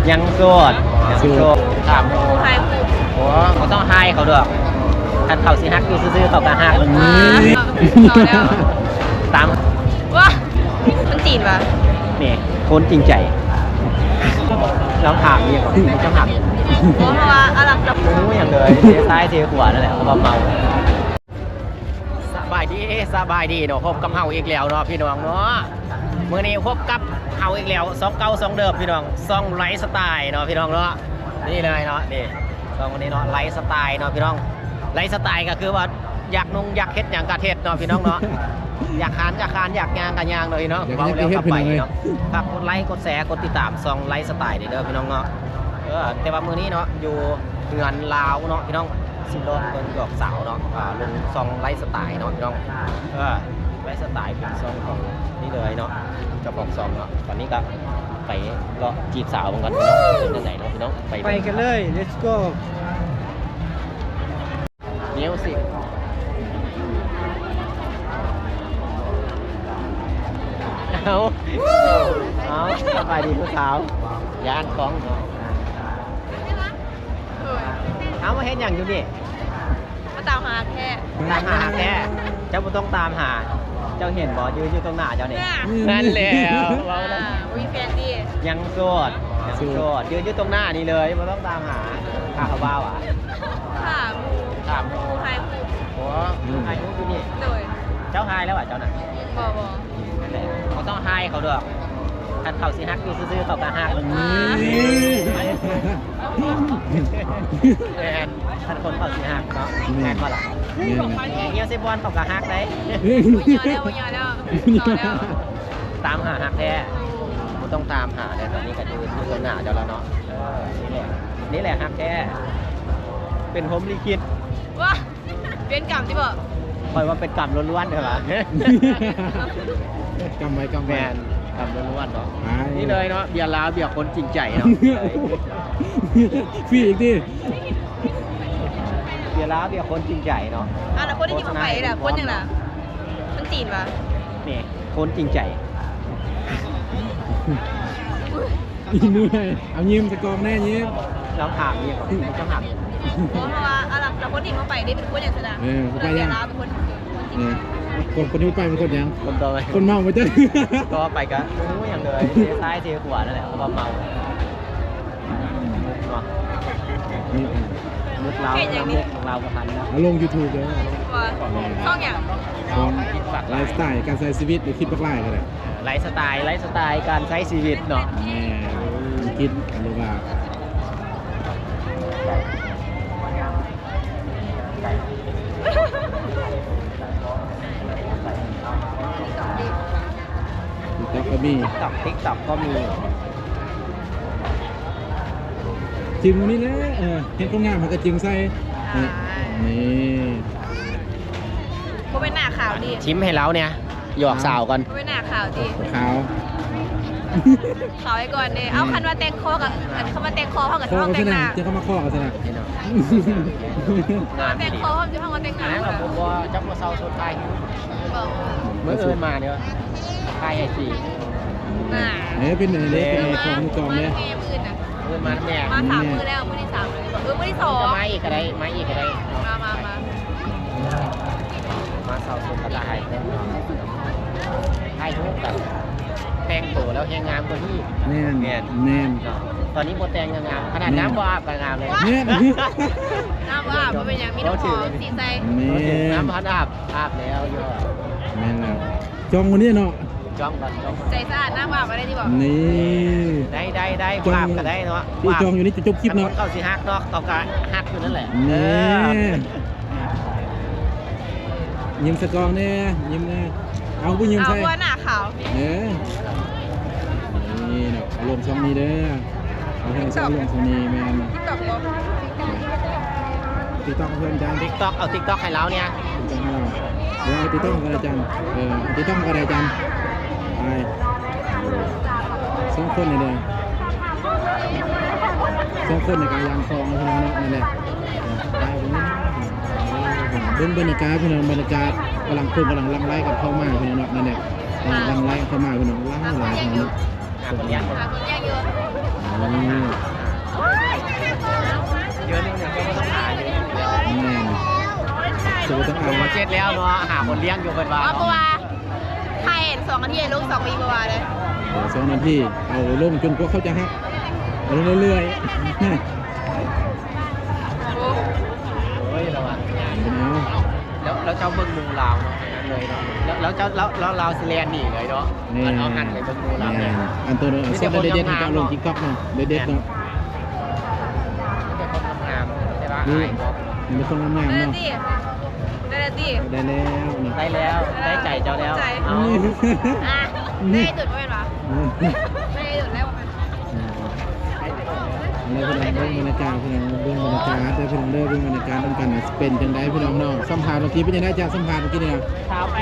ຍັງໂສດ ຍັງໂສດ. ຖາມ ຜູ້ໃຫ້ຜູ້ ໂອ້ ບໍ່ຕ້ອງໃຫ້ເຂົາດອກ ຄັນເຂົາຊິຮັກຢູ່ຊື່ໆ ເຂົາກໍຮັກ. ອືມ ອ່າ ເຂົາແລ້ວ ຕາມ ວ້າ ມັນຈີນຫວາ? ນີ້ ຄົນຈິງໃຈ. ລອງຖາມເບິ່ງ ເຈົ້າຖາມ. ບໍ່ ເພາະວ່າອາລັບກັບ ບໍ່ຮູ້ຫຍັງເລີຍ ເທຊ້າຍເທຂວານັ້ນແຫຼະ ເພາະວ່າເມົາ. ສະບາຍດີ ສະບາຍດີເນາະ ພົບກັບເຮົາອີກແລ້ວເນາະ ພີ່ນ້ອງເນາະ. ມື້ນີ້ພົບກັບເຮົາອີກແລ້ວ ຊ່ອງເກົ່າຊ່ອງເດີມ ພີ່ນ້ອງ ຊ່ອງໄລຟ໌ສະໄຕລ໌ເນາະ ພີ່ນ້ອງເນາະ. ນີ້ເລີຍເນາະ ນີ້ ຊ່ອງນີ້ເນາະ ໄລຟ໌ສະໄຕລ໌ເນາະ ພີ່ນ້ອງ. ໄລຟ໌ສະໄຕລ໌ກໍຄືວ່າ ຢາກນຸ່ງຢາກເຮັດຫຍັງກໍເຮັດເນາະ ພີ່ນ້ອງເນາະ. ຢາກຄານຢາກຄານ ຢາກຍ່າງກໍຍ່າງເນາະ ພີ່ນ້ອງ. ເວົ້າແລ້ວກໍໄປເນາະ. ຝາກກົດໄລຄ໌ ກົດແຊ ກົດຕິດຕາມຊ່ອງໄລຟ໌ສະໄຕລ໌ນີ້ເດີ ພີ່ນ້ອງເນາະ. ເອີ ແຕ່ວ່າມື້ນີ້ເນາະ ຢູ່ເຮືອນລາວເນາະ ພີ່ນ້ອງ. ຊິເລາະເບິ່ງດອກສາວເນາະ ອ່າ ລົງຊ່ອງໄລຟ໌ສະໄຕລ໌ເນາະ ພີ່ນ້ອງ. ເອີ ໄລຟ໌ສະໄຕລ໌ເປັນຊ່ອງຂອງນີ້ເລີຍເນາະ ເຈົ້າຂອງຊ່ອງເນາະ. ຕອນນີ້ກໍໄປເລາະຈີບສາວເບິ່ງກ່ອນເນາະ ເປັນຈັ່ງໃດເນາະ ພີ່ນ້ອງ. ໄປ ໄປກັນເລີຍ ເລັດສ໌ໂກ. ມິວສິກ ເອົາ ເອົາ ສະບາຍດີຜູ້ສາວ ຢ້ານກ້ອງເນາະ. ເອົາ ມາເຮັດຫຍັງຢູ່ນີ້? ມາຕາມຫາແທ້ ຕາມຫາແທ້. ເຈົ້າບໍ່ຕ້ອງຕາມຫາ ເຈົ້າເຫັນບໍ່ ຢືນຢູ່ຕົງໜ້າເຈົ້ານີ້. ນັ້ນແຫຼະ ເວົ້ານະ ບໍ່ມີແຟນຕິ? ຍັງໂສດ ຍັງໂສດ ຢືນຢູ່ຕົງໜ້ານີ້ເລີຍ ບໍ່ຕ້ອງຕາມຫາ. ຖ້າເຂົາວ່າຫວາ? ຖ້າໝູ່ ຖ້າໝູ່ ໝູ່ຖ່າຍຮູບ. ໂອ້ ຖ່າຍຮູບຢູ່ນີ້. ໂດຍ. ເຈົ້າຖ່າຍແລ້ວຫວາເຈົ້ານະ? ບໍ່ ບໍ່. ນັ້ນແຫຼະ ບໍ່ຕ້ອງຖ່າຍເຂົາດອກ ຄັນເຂົາຊິຮັກຢູ່ຊື່ໆ ເຂົາກໍຮັກ. ອ່າ ແມ່ນ ຄັນຄົນເຂົາຊິຮັກເນາະ. ແມ່ນ ແມ່ນບໍ່ລະ? ແມ່ນ ແມ່ນ. ຮຽວເຊບອນເຂົາກໍຮັກໄດ໋. ບໍ່ຍອມແລ້ວ ບໍ່ຍອມແລ້ວ ບໍ່ຍອມແລ້ວ. ຕາມຫາຮັກແທ້ ບໍ່ຕ້ອງຕາມຫາເດ້. ຕອນນີ້ກໍຢູ່ ຢູ່ຕໍ່ໜ້າເຈົ້າແລ້ວເນາະ. ເອີ ນີ້ແຫຼະ ນີ້ແຫຼະຮັກແທ້ ເປັນພົມລິຂິດ. ວ້າ ເວນກຳຕິບໍ? ຂ້ອຍວ່າເປັນກຳລ້ວນໆ ເດີຫວາ. ກຳໄວ້ ກຳໄວ້. ແມ່ນ ກຳລ້ວນໆເນາະ. ນີ້ເລີຍເນາະ ເບຍລາວ ເບຍຄົນຈິງໃຈເນາະ. ຟຣີອີກຕິ? ເບຍລາວ ເບຍຄົນຈິງໃຈເນາະ. ອ່າ ແລ້ວຄົນທີ່ຍິງອອກໄປລະ ຄົນຫຍັງລະ? ຄົນຈີນຫວາ? ນີ້ ຄົນຈິງໃຈ. ຍິ້ມເມື່ອຍ ເອົາຍິ້ມໃສ່ກ້ອງແນ່ ຍິ້ມ. ລອງຖາມເບິ່ງ ເຈົ້າຖາມ. ບໍ່ ເພາະວ່າອາລັບກັບຄົນທີ່ເຂົ້າໄປເດ້ ເປັນຄົນຫຍັງຊັ້ນນະ? ເອີ ເຂົາໄປຫຍັງ? ເອີ ຄົນ ຄົນທີ່ໄປເປັນຄົນຫຍັງ? ຄົນຕໍ່ໄປ ຄົນເມົາບໍ່ຈັກ. ຕໍ່ໄປກໍບໍ່ຮູ້ຫຍັງເລີຍ ເທຊ້າຍເທຂວານັ້ນແຫຼະ ເພາະວ່າເມົາ. ມຸກເນາະ ມຸກລາວ ມຸກລາວບໍ່ທັນເນາະ. ເອົາລົງຢູທູບເດີ. ວ່າ ຊ່ອງຫຍັງ? ຊ່ອງໄລຟ໌ສະໄຕລ໌ ການໃຊ້ຊີວິດ ຫຼື ຄິດບັກຫຼາຍກໍໄດ້. ໄລຟ໌ສະໄຕລ໌ ໄລຟ໌ສະໄຕລ໌ການໃຊ້ຊີວິດເນາະ. ແມ່ນ ຄິດ ຫຼືວ່າ ຕິກຕັອກກໍມີ ຕິກຕັອກ ຕິກຕັອກກໍມີ. ຈຶ່ງນີ້ແຫຼະ ເອີ ເຫັນຄົນງາມເຮົາກໍຈຶ່ງໃສ່. ອ່າ ນີ້ ບໍ່ແມ່ນໜ້າຂາວຕິ? ຊິມໃຫ້ລາວແດ່ ຢອກສາວກ່ອນ. ບໍ່ແມ່ນໜ້າຂາວຕິ? ຂາວ ຂາວໄວ້ກ່ອນເດ້. ເອົາ ອືມ ຄັນວ່າແຕ່ງຄໍກໍ ຄັນວ່າແຕ່ງຄໍເຮົາກໍຊິຮ້ອງແຕ່ງໜ້າ ຈັ່ງເຂົ້າມາຂໍກັນຊັ້ນນະ. ແຕ່ງຄໍເຮົາຊິຮ້ອງວ່າແຕ່ງໜ້າ. ບໍ່ ຈັກບໍ່ເຊົາສຸດທ້າຍ ມື້ອື່ນມາເດີ ຖ່າຍໃຫ້ຟຣີ. ອ່າ ເອີ ເປັນເອີ ເປັນເອີຂອງມື້ກ່ອນເດີ. ມື້ອື່ນນະ ມື້ມາແມ່ ມາສາມມື້ແລ້ວ ມື້ທີສາມເລີຍ. ເອີ ມື້ທີສອງ ມາອີກກໍໄດ້ ມາອີກກໍໄດ້. ມາ ມາ ມາ ມາເຊົາສົດກໍໄດ້ ຖ່າຍຮູບກັນ ແຕ່ງໂຕແລ້ວແຮງງາມກວ່ານີ້. ແມ່ນ ແມ່ນ ແມ່ນ. ຕອນນີ້ບໍ່ແຕ່ງກໍງາມ ຂະໜາດ ແມ່ນ ນ້ຳບໍ່ອາບກໍງາມເລີຍ. ແມ່ນ ນ້ຳບໍ່ອາບບໍ່ເປັນຫຍັງ ມີນ້ຳຫອມສີໃສ່. ແມ່ນ ນ້ຳພັນອາບ ອາບແລ້ວຢູ່. ແມ່ນແລ້ວ ຈ້ອງມື້ນີ້ເນາະ ຈ້ອງກ່ອນ ຈ້ອງກ່ອນ. ໃຈສະອາດ ນ້ຳອາບບໍ່ໄດ້ຕິບໍ? ນີ້ ໄດ້ ໄດ້ ໄດ້ ບໍ່ອາບກໍໄດ້ເນາະ. ທີ່ຈ້ອງຢູ່ນີ້ຈະຈົບຄລິບເນາະ. ຄັນເຂົາຊິຮັກເນາະ ເຂົາກໍຮັກຢູ່ນັ້ນແຫຼະ. ນີ້ ເອີ ຍິ້ມໃສ່ກ້ອງແດ່ ຍິ້ມແດ່. ເອົາ ຜູ້ຍິ້ມໃສ່ ເອົາ ບໍ່ໜ້າຂາວ. ເອີ ນີ້ເນາະ ເອົາລົງຊ່ອງນີ້ເດີ. ເອົາໃຫ້ສາວລົງຊ່ອງນີ້ແມ່ນ ຕິກຕັອກບໍ່? ຕິກຕັອກເພື່ອນຈັນ ຕິກຕັອກ ເອົາຕິກຕັອກໃຫ້ລາວແດ່. ຕິກຕັອກໃຫ້ລາວ ເດີ ຕິກຕັອກກໍໄດ້ຈັນ. ເອີ ຕິກຕັອກກໍໄດ້ຈັນ. ໄປ ສອງຄົນນີ້ເດີ ສອງຄົນນີ້ກໍຢ່າງຄອງເນາະ ພີ່ນ້ອງເນາະ. ນັ້ນແຫຼະ ໄປ ເບິ່ງ ເບິ່ງບັນຍາກາດ ພີ່ນ້ອງ ບັນຍາກາດກຳລັງ ຄົນກຳລັງຫຼັ່ງໄຫຼກັນເຂົ້າມາ ພີ່ນ້ອງເນາະ. ນັ້ນແຫຼະ ເອີ ຫຼັ່ງໄຫຼເຂົ້າມາ ພີ່ນ້ອງ ຫຼາຍໆ ພີ່ນ້ອງເນາະ. ອ່າ ຄົນລ້ຽງ ຫາຄົນລ້ຽງຢູ່ ອືມ ເດືອນໜຶ່ງເຂົາກໍຕ້ອງຫາຢູ່ ແມ່ນ ເຂົາກໍຕ້ອງຫາ ເຈັດແລ້ວເນາະ ຫາຄົນລ້ຽງຢູ່ເພິ່ນວ່າ ເພາະວ່າ ຖ່າຍສອງນາທີ ລົງສອງວີບໍ່ວ່າເດ້ ເອີ ສອງນາທີ ເອົາລົງຈົນກວ່າເຂົາຈະຮັກ ເອົາລົງເລື້ອຍໆ ໂອ້ຍ ລະຫວ່າງ ເອົາ ແລ້ວ ແລ້ວເຈົ້າເບິ່ງໝູ່ລາວເນາະ ອັນນັ້ນເລີຍເນາະ ແລ້ວ ແລ້ວເຈົ້າ ແລ້ວ ແລ້ວລາວຊິແລ່ນໜີເລີຍເນາະ ແມ່ນ ອັນ ເອົາຫັນໄປເບິ່ງໝູ່ລາວ ແມ່ນ ອັນໂຕເນາະ ມີແຕ່ຄົນງາມໆ ເນາະ ເອົາລົງ TikTok ເນາະ ເດັດໆ ເນາະ ມີແຕ່ຄົນງາມໆ ແຕ່ວ່າອາຍບໍ່ ມີແຕ່ຄົນງາມໆ ເນາະ ໄດ້ແລ້ວຕິ ໄດ້ແລ້ວ ໄດ້ແລ້ວເນາະ ໄດ້ແລ້ວ ໄດ້ໃຈເຈົ້າແລ້ວ ເອົາ ອືມ ອ່ະ ໄດ້ຈຸດບໍ່ແມ່ນຫວາ ອືມ ໄດ້ຈຸດແລ້ວ ອືມ ເບິ່ງບັນຍາກາດພີ່ນ້ອງ ເບິ່ງບັນຍາກາດເດີພີ່ນ້ອງເດີ ເບິ່ງບັນຍາກາດນຳກັນວ່າຊິເປັນຈັ່ງໃດພີ່ນ້ອງເນາະ ສຳພາດເມື່ອກີ້ເປັນຈັ່ງໃດ ຈາກສຳພາດເມື່ອກີ້ນີ້ນະ ເອົາໄປ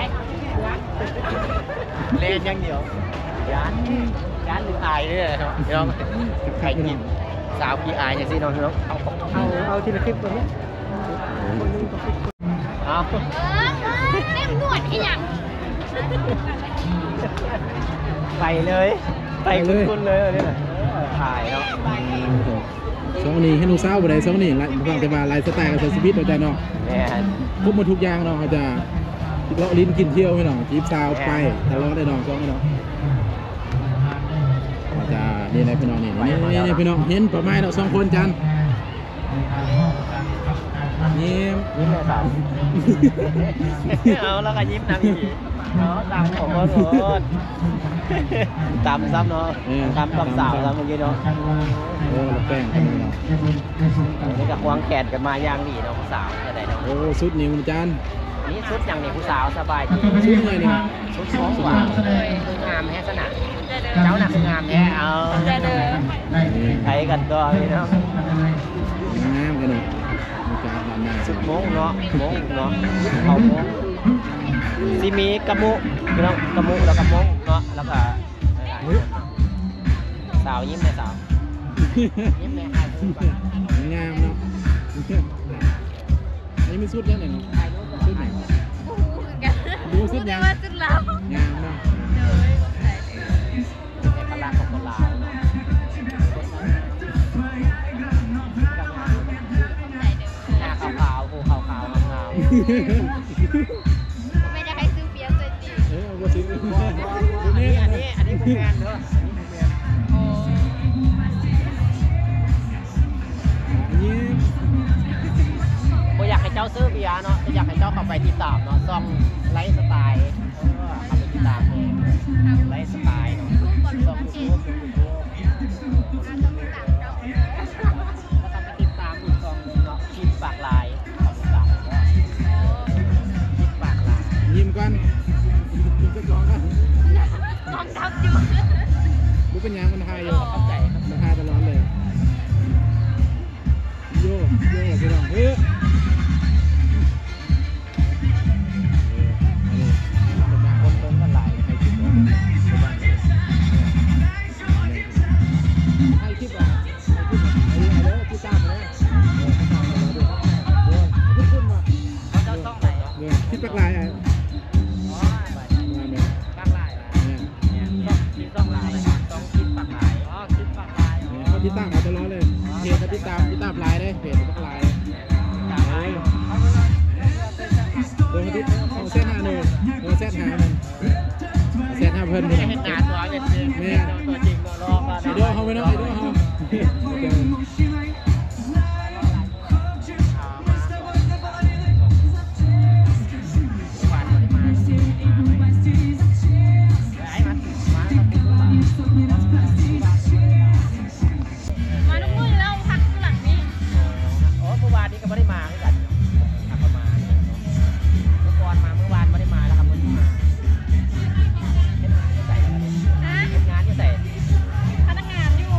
ແລ່ນຢ່າງດຽວ ຢ້ານ ຢ້ານຫຼືອາຍເດີເນາະ ພີ່ນ້ອງ ໄປກິນ ສາວຂີ້ອາຍຈັ່ງຊີ້ເນາະ ພີ່ນ້ອງ ເອົາ ເອົາ ເອົາທີລະຄລິບກ່ອນເນາະ ເອົາ ເອີ ເອີ ເຕັມນວດອີຫຍັງ ໄປເລີຍ ໄປ ໄປເລີຍ ຄຸ້ນໆເລີຍ ອັນນີ້ນະ ເອີ ຖ່າຍເນາະ ອືມ ຊ່ວງນີ້ເຫັນຜູ້ສາວບໍ່ໄດ້ ຊ່ວງນີ້ ລາຍ ຟັງແຕ່ວ່າໄລຟ໌ສະໄຕລ໌ການໃຊ້ຊີວິດເນາະ ເຈົ້າເນາະ ແມ່ນ ຄົບໝົດທຸກຢ່າງເນາະ ເຮົາຈະເລາະຫຼິ້ນກິນທ່ຽວພີ່ນ້ອງ ຈີບສາວ ແມ່ນ ໄປຕະຫຼອດເລີຍເນາະ ຊ່ວງນີ້ເນາະ ເຮົາຈະ ນີ້ແຫຼະພີ່ນ້ອງ ນີ້ ນີ້ ນີ້ພີ່ນ້ອງ ເຫັນປາໄມ້ເນາະ ສອງຄົນ ຈານ ຍິ້ມ ຍິ້ມແດ່ສາວ ເອົາ ລາວກໍຍິ້ມນຳອີກ ເອົາ ຕຳຂອງເພິ່ນໂລດ ຕຳຊ້ຳເນາະ ເອີ ຕຳກັບສາວຊ້ຳເມື່ອກີ້ເນາະ ໂອ້ ລະແປ້ງເພິ່ນເນາະ ນີ້ກໍຄວາງແຂນກັນມາຢ່າງດີເນາະ ຜູ້ສາວ ຈັ່ງໃດເນາະ ໂອ້ ສຸດນີ້ ອາຈານ ນີ້ສຸດຫຍັງນີ້ ຜູ້ສາວ ສະບາຍດີ ສຸດຫຍັງນີ້ ສຸດຂອງຫວານ ຄືງາມແທ້ຊັ້ນນະ ເຈົ້ານະຄືງາມແທ້ ເອົາ ໄປກັນຕໍ່ພີ່ນ້ອງ ງາມກັນເນາະ ມີການບານໜ້າ ຊຸດມົ້ງເນາະ ມົ້ງເນາະ ເຂົ້າມົ້ງ ຊິມີກະມຸ ພີ່ນ້ອງ ກະມຸ ແລ້ວກະມົ້ງເນາະ ແລ້ວກະ ສາວຍິ້ມແດ່ສາວ ຍິ້ມແດ່ ງາມເນາະ ອັນນີ້ມີຊຸດຫຍັງນີ້ ຊຸດຫຍັງ ບໍ່ຮູ້ຄືກັນ ບໍ່ຮູ້ຊຸດຫຍັງ ວ່າຊຸດລາວ ງາມເນາະ ໂດຍ ຂອບໃຈເດີ ເອກລັກຂອງຄົນລາວເນາະ ໜ້າຂາວໆ ຜິວຂາວໆ ງາມໆ ບໍ່ແມ່ນຢາກໃຫ້ຊື້ເບຍໃສ່ຕິ ເອີ ບໍ່ຊື້ ບໍ່ ບໍ່ ອັນນີ້ ອັນນີ້ ອັນນີ້ບໍ່ແມ່ນເດີ ອັນນີ້ບໍ່ແມ່ນ ໂອ້ ອັນນີ້ ບໍ່ຢາກໃຫ້ເຈົ້າຊື້ເບຍເນາະ ແຕ່ຢາກໃຫ້ເຈົ້າເຂົ້າໄປຕິດຕາມເນາະ ຊ່ອງໄລຟ໌ສະໄຕລ໌ ເອີ ເຂົ້າໄປຕິດຕາມເລີຍ ໄລຟ໌ສະໄຕລ໌ເນາະ ຊ່ອງຢູທູບ ຊ່ອງຢູທູບ ແລ້ວກໍໄປຕິດຕາມອີກຊ່ອງໜຶ່ງເນາະ ຄິດປາກລາຍ ຄິດປາກລາຍ ຍິ້ມກ່ອນ ຍິ້ມກ່ອນ ກ້ອງດັບຢູ່ ບໍ່ເປັນຫຍັງ ມັນຖ່າຍຢູ່ ຂອບໃຈ ມັນຖ່າຍຕະຫຼອດເລີຍ ໂຍ ໂຍ ພີ່ນ້ອງ ເອີ ເອີ ອັນນີ້ ຄົນເບິ່ງກັນຫຼາຍ ໃຫ້ຄິດວ່າ ໃຫ້ຄິດວ່າ ໃຫ້ຄິດວ່າ ເອີ ເອົາເດີ ຕິດຕາມເດີ ເອີ ຕິດຕາມເດີ ເອີ ເຂົາເຈົ້າຊ່ອງໃດ ເອີ ຄິດປາກລາຍ ອ້າຍ ອໍ ປາກລາຍ ແມ່ນ ແມ່ນ ຊ່ອງ ມີຊ່ອງລາວນະ ຊ່ອງຄິດປາກລາຍ ອໍ ຄິດປາກລາຍ ອໍ ເຂົາຕິດຕາມເຮົາຕະຫຼອດເລີຍ ເພຈກໍຕິດຕາມ ຕິດຕາມຫຼາຍເດ້ ເພຈບັກຫຼາຍ ເອີ ເບິ່ງຕິດ ເອົາແຊັດຫາເດີ ເອົາແຊັດຫາມັນ ແຊັດຫາເພິ່ນ ເຫັນໜ້າຕົວເປັນ ແມ່ນ ຕົວຈິງເນາະ ຫຼໍ່ກວ່າ ໄອດອລເຮົາໄປເນາະ ໄອດອລເຮົາ ມາທຸກມື້ຢູ່ແລ້ວ ພັກຢູ່ຫຼັງນີ້ ອໍ ມື້ວານນີ້ກໍບໍ່ໄດ້ມາຄືກັນ ຫາກໍມາ ມື້ກ່ອນມາ ມື້ວານບໍ່ໄດ້ມາ ແລ້ວກໍມື້ນີ້ມາ ເຮັດງານຢູ່ໃສ ຮະ ເຮັດງານຢູ່ໃສ ພະນັກງານຢູ່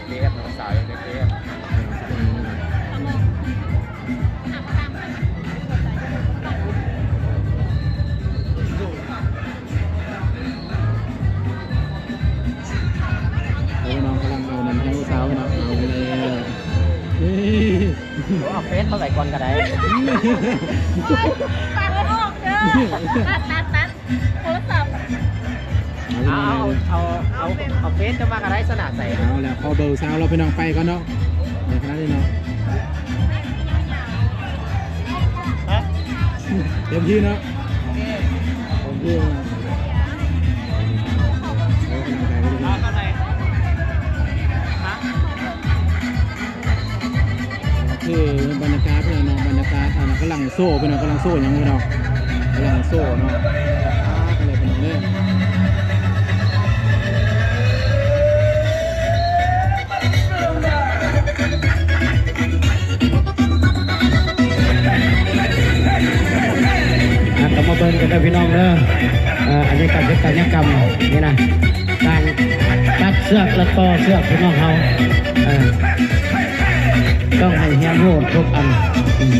ເລັບ ສາວເລັບ ເອີ ນ້ອງກຳລັງເອົານັ້ນໃຫ້ສາວເນາະ ເອົາແລ້ວ ເອີ ເອົາເຟສມາໃສ່ກ່ອນກໍໄດ້ ຕັດອອກເດີ ຕັດ ຕັດ ຕັດ ໂທລະສັບ ເອົາ ເອົາ ເອົາ ເອົາເຟສຈະມາກໍໄດ້ຊະນະໃສ່ ເອົາແລ້ວ ຂໍເບີສາວລາວ ພີ່ນ້ອງ ໄປກ່ອນເນາະ ໃນຂະນະນີ້ເນາະ ຮະ ເຕັມທີ່ເນາະ ໂອເຄ ເອີ ບັນຍາກາດເນາະ ບັນຍາກາດ ອັນນັ້ນກຳລັງໂຊ ພີ່ນ້ອງ ກຳລັງໂຊຫຍັງ ພີ່ນ້ອງ ກຳລັງໂຊເນາະ ອ່າ ກໍເລີຍ ພີ່ນ້ອງເດີ ອ່ະ ກໍມາເບິ່ງກັນເດີພີ່ນ້ອງເດີ ເອີ ອັນນີ້ການເຮັດກາຍະກຳນີ້ນະ ການຕັດເຊືອກ ແລະ ຕໍ່ເຊືອກ ພີ່ນ້ອງເຮົາ ເອີ ຕ້ອງໃຫ້ຮຽນຮູ້ທຸກອັນ ອືມ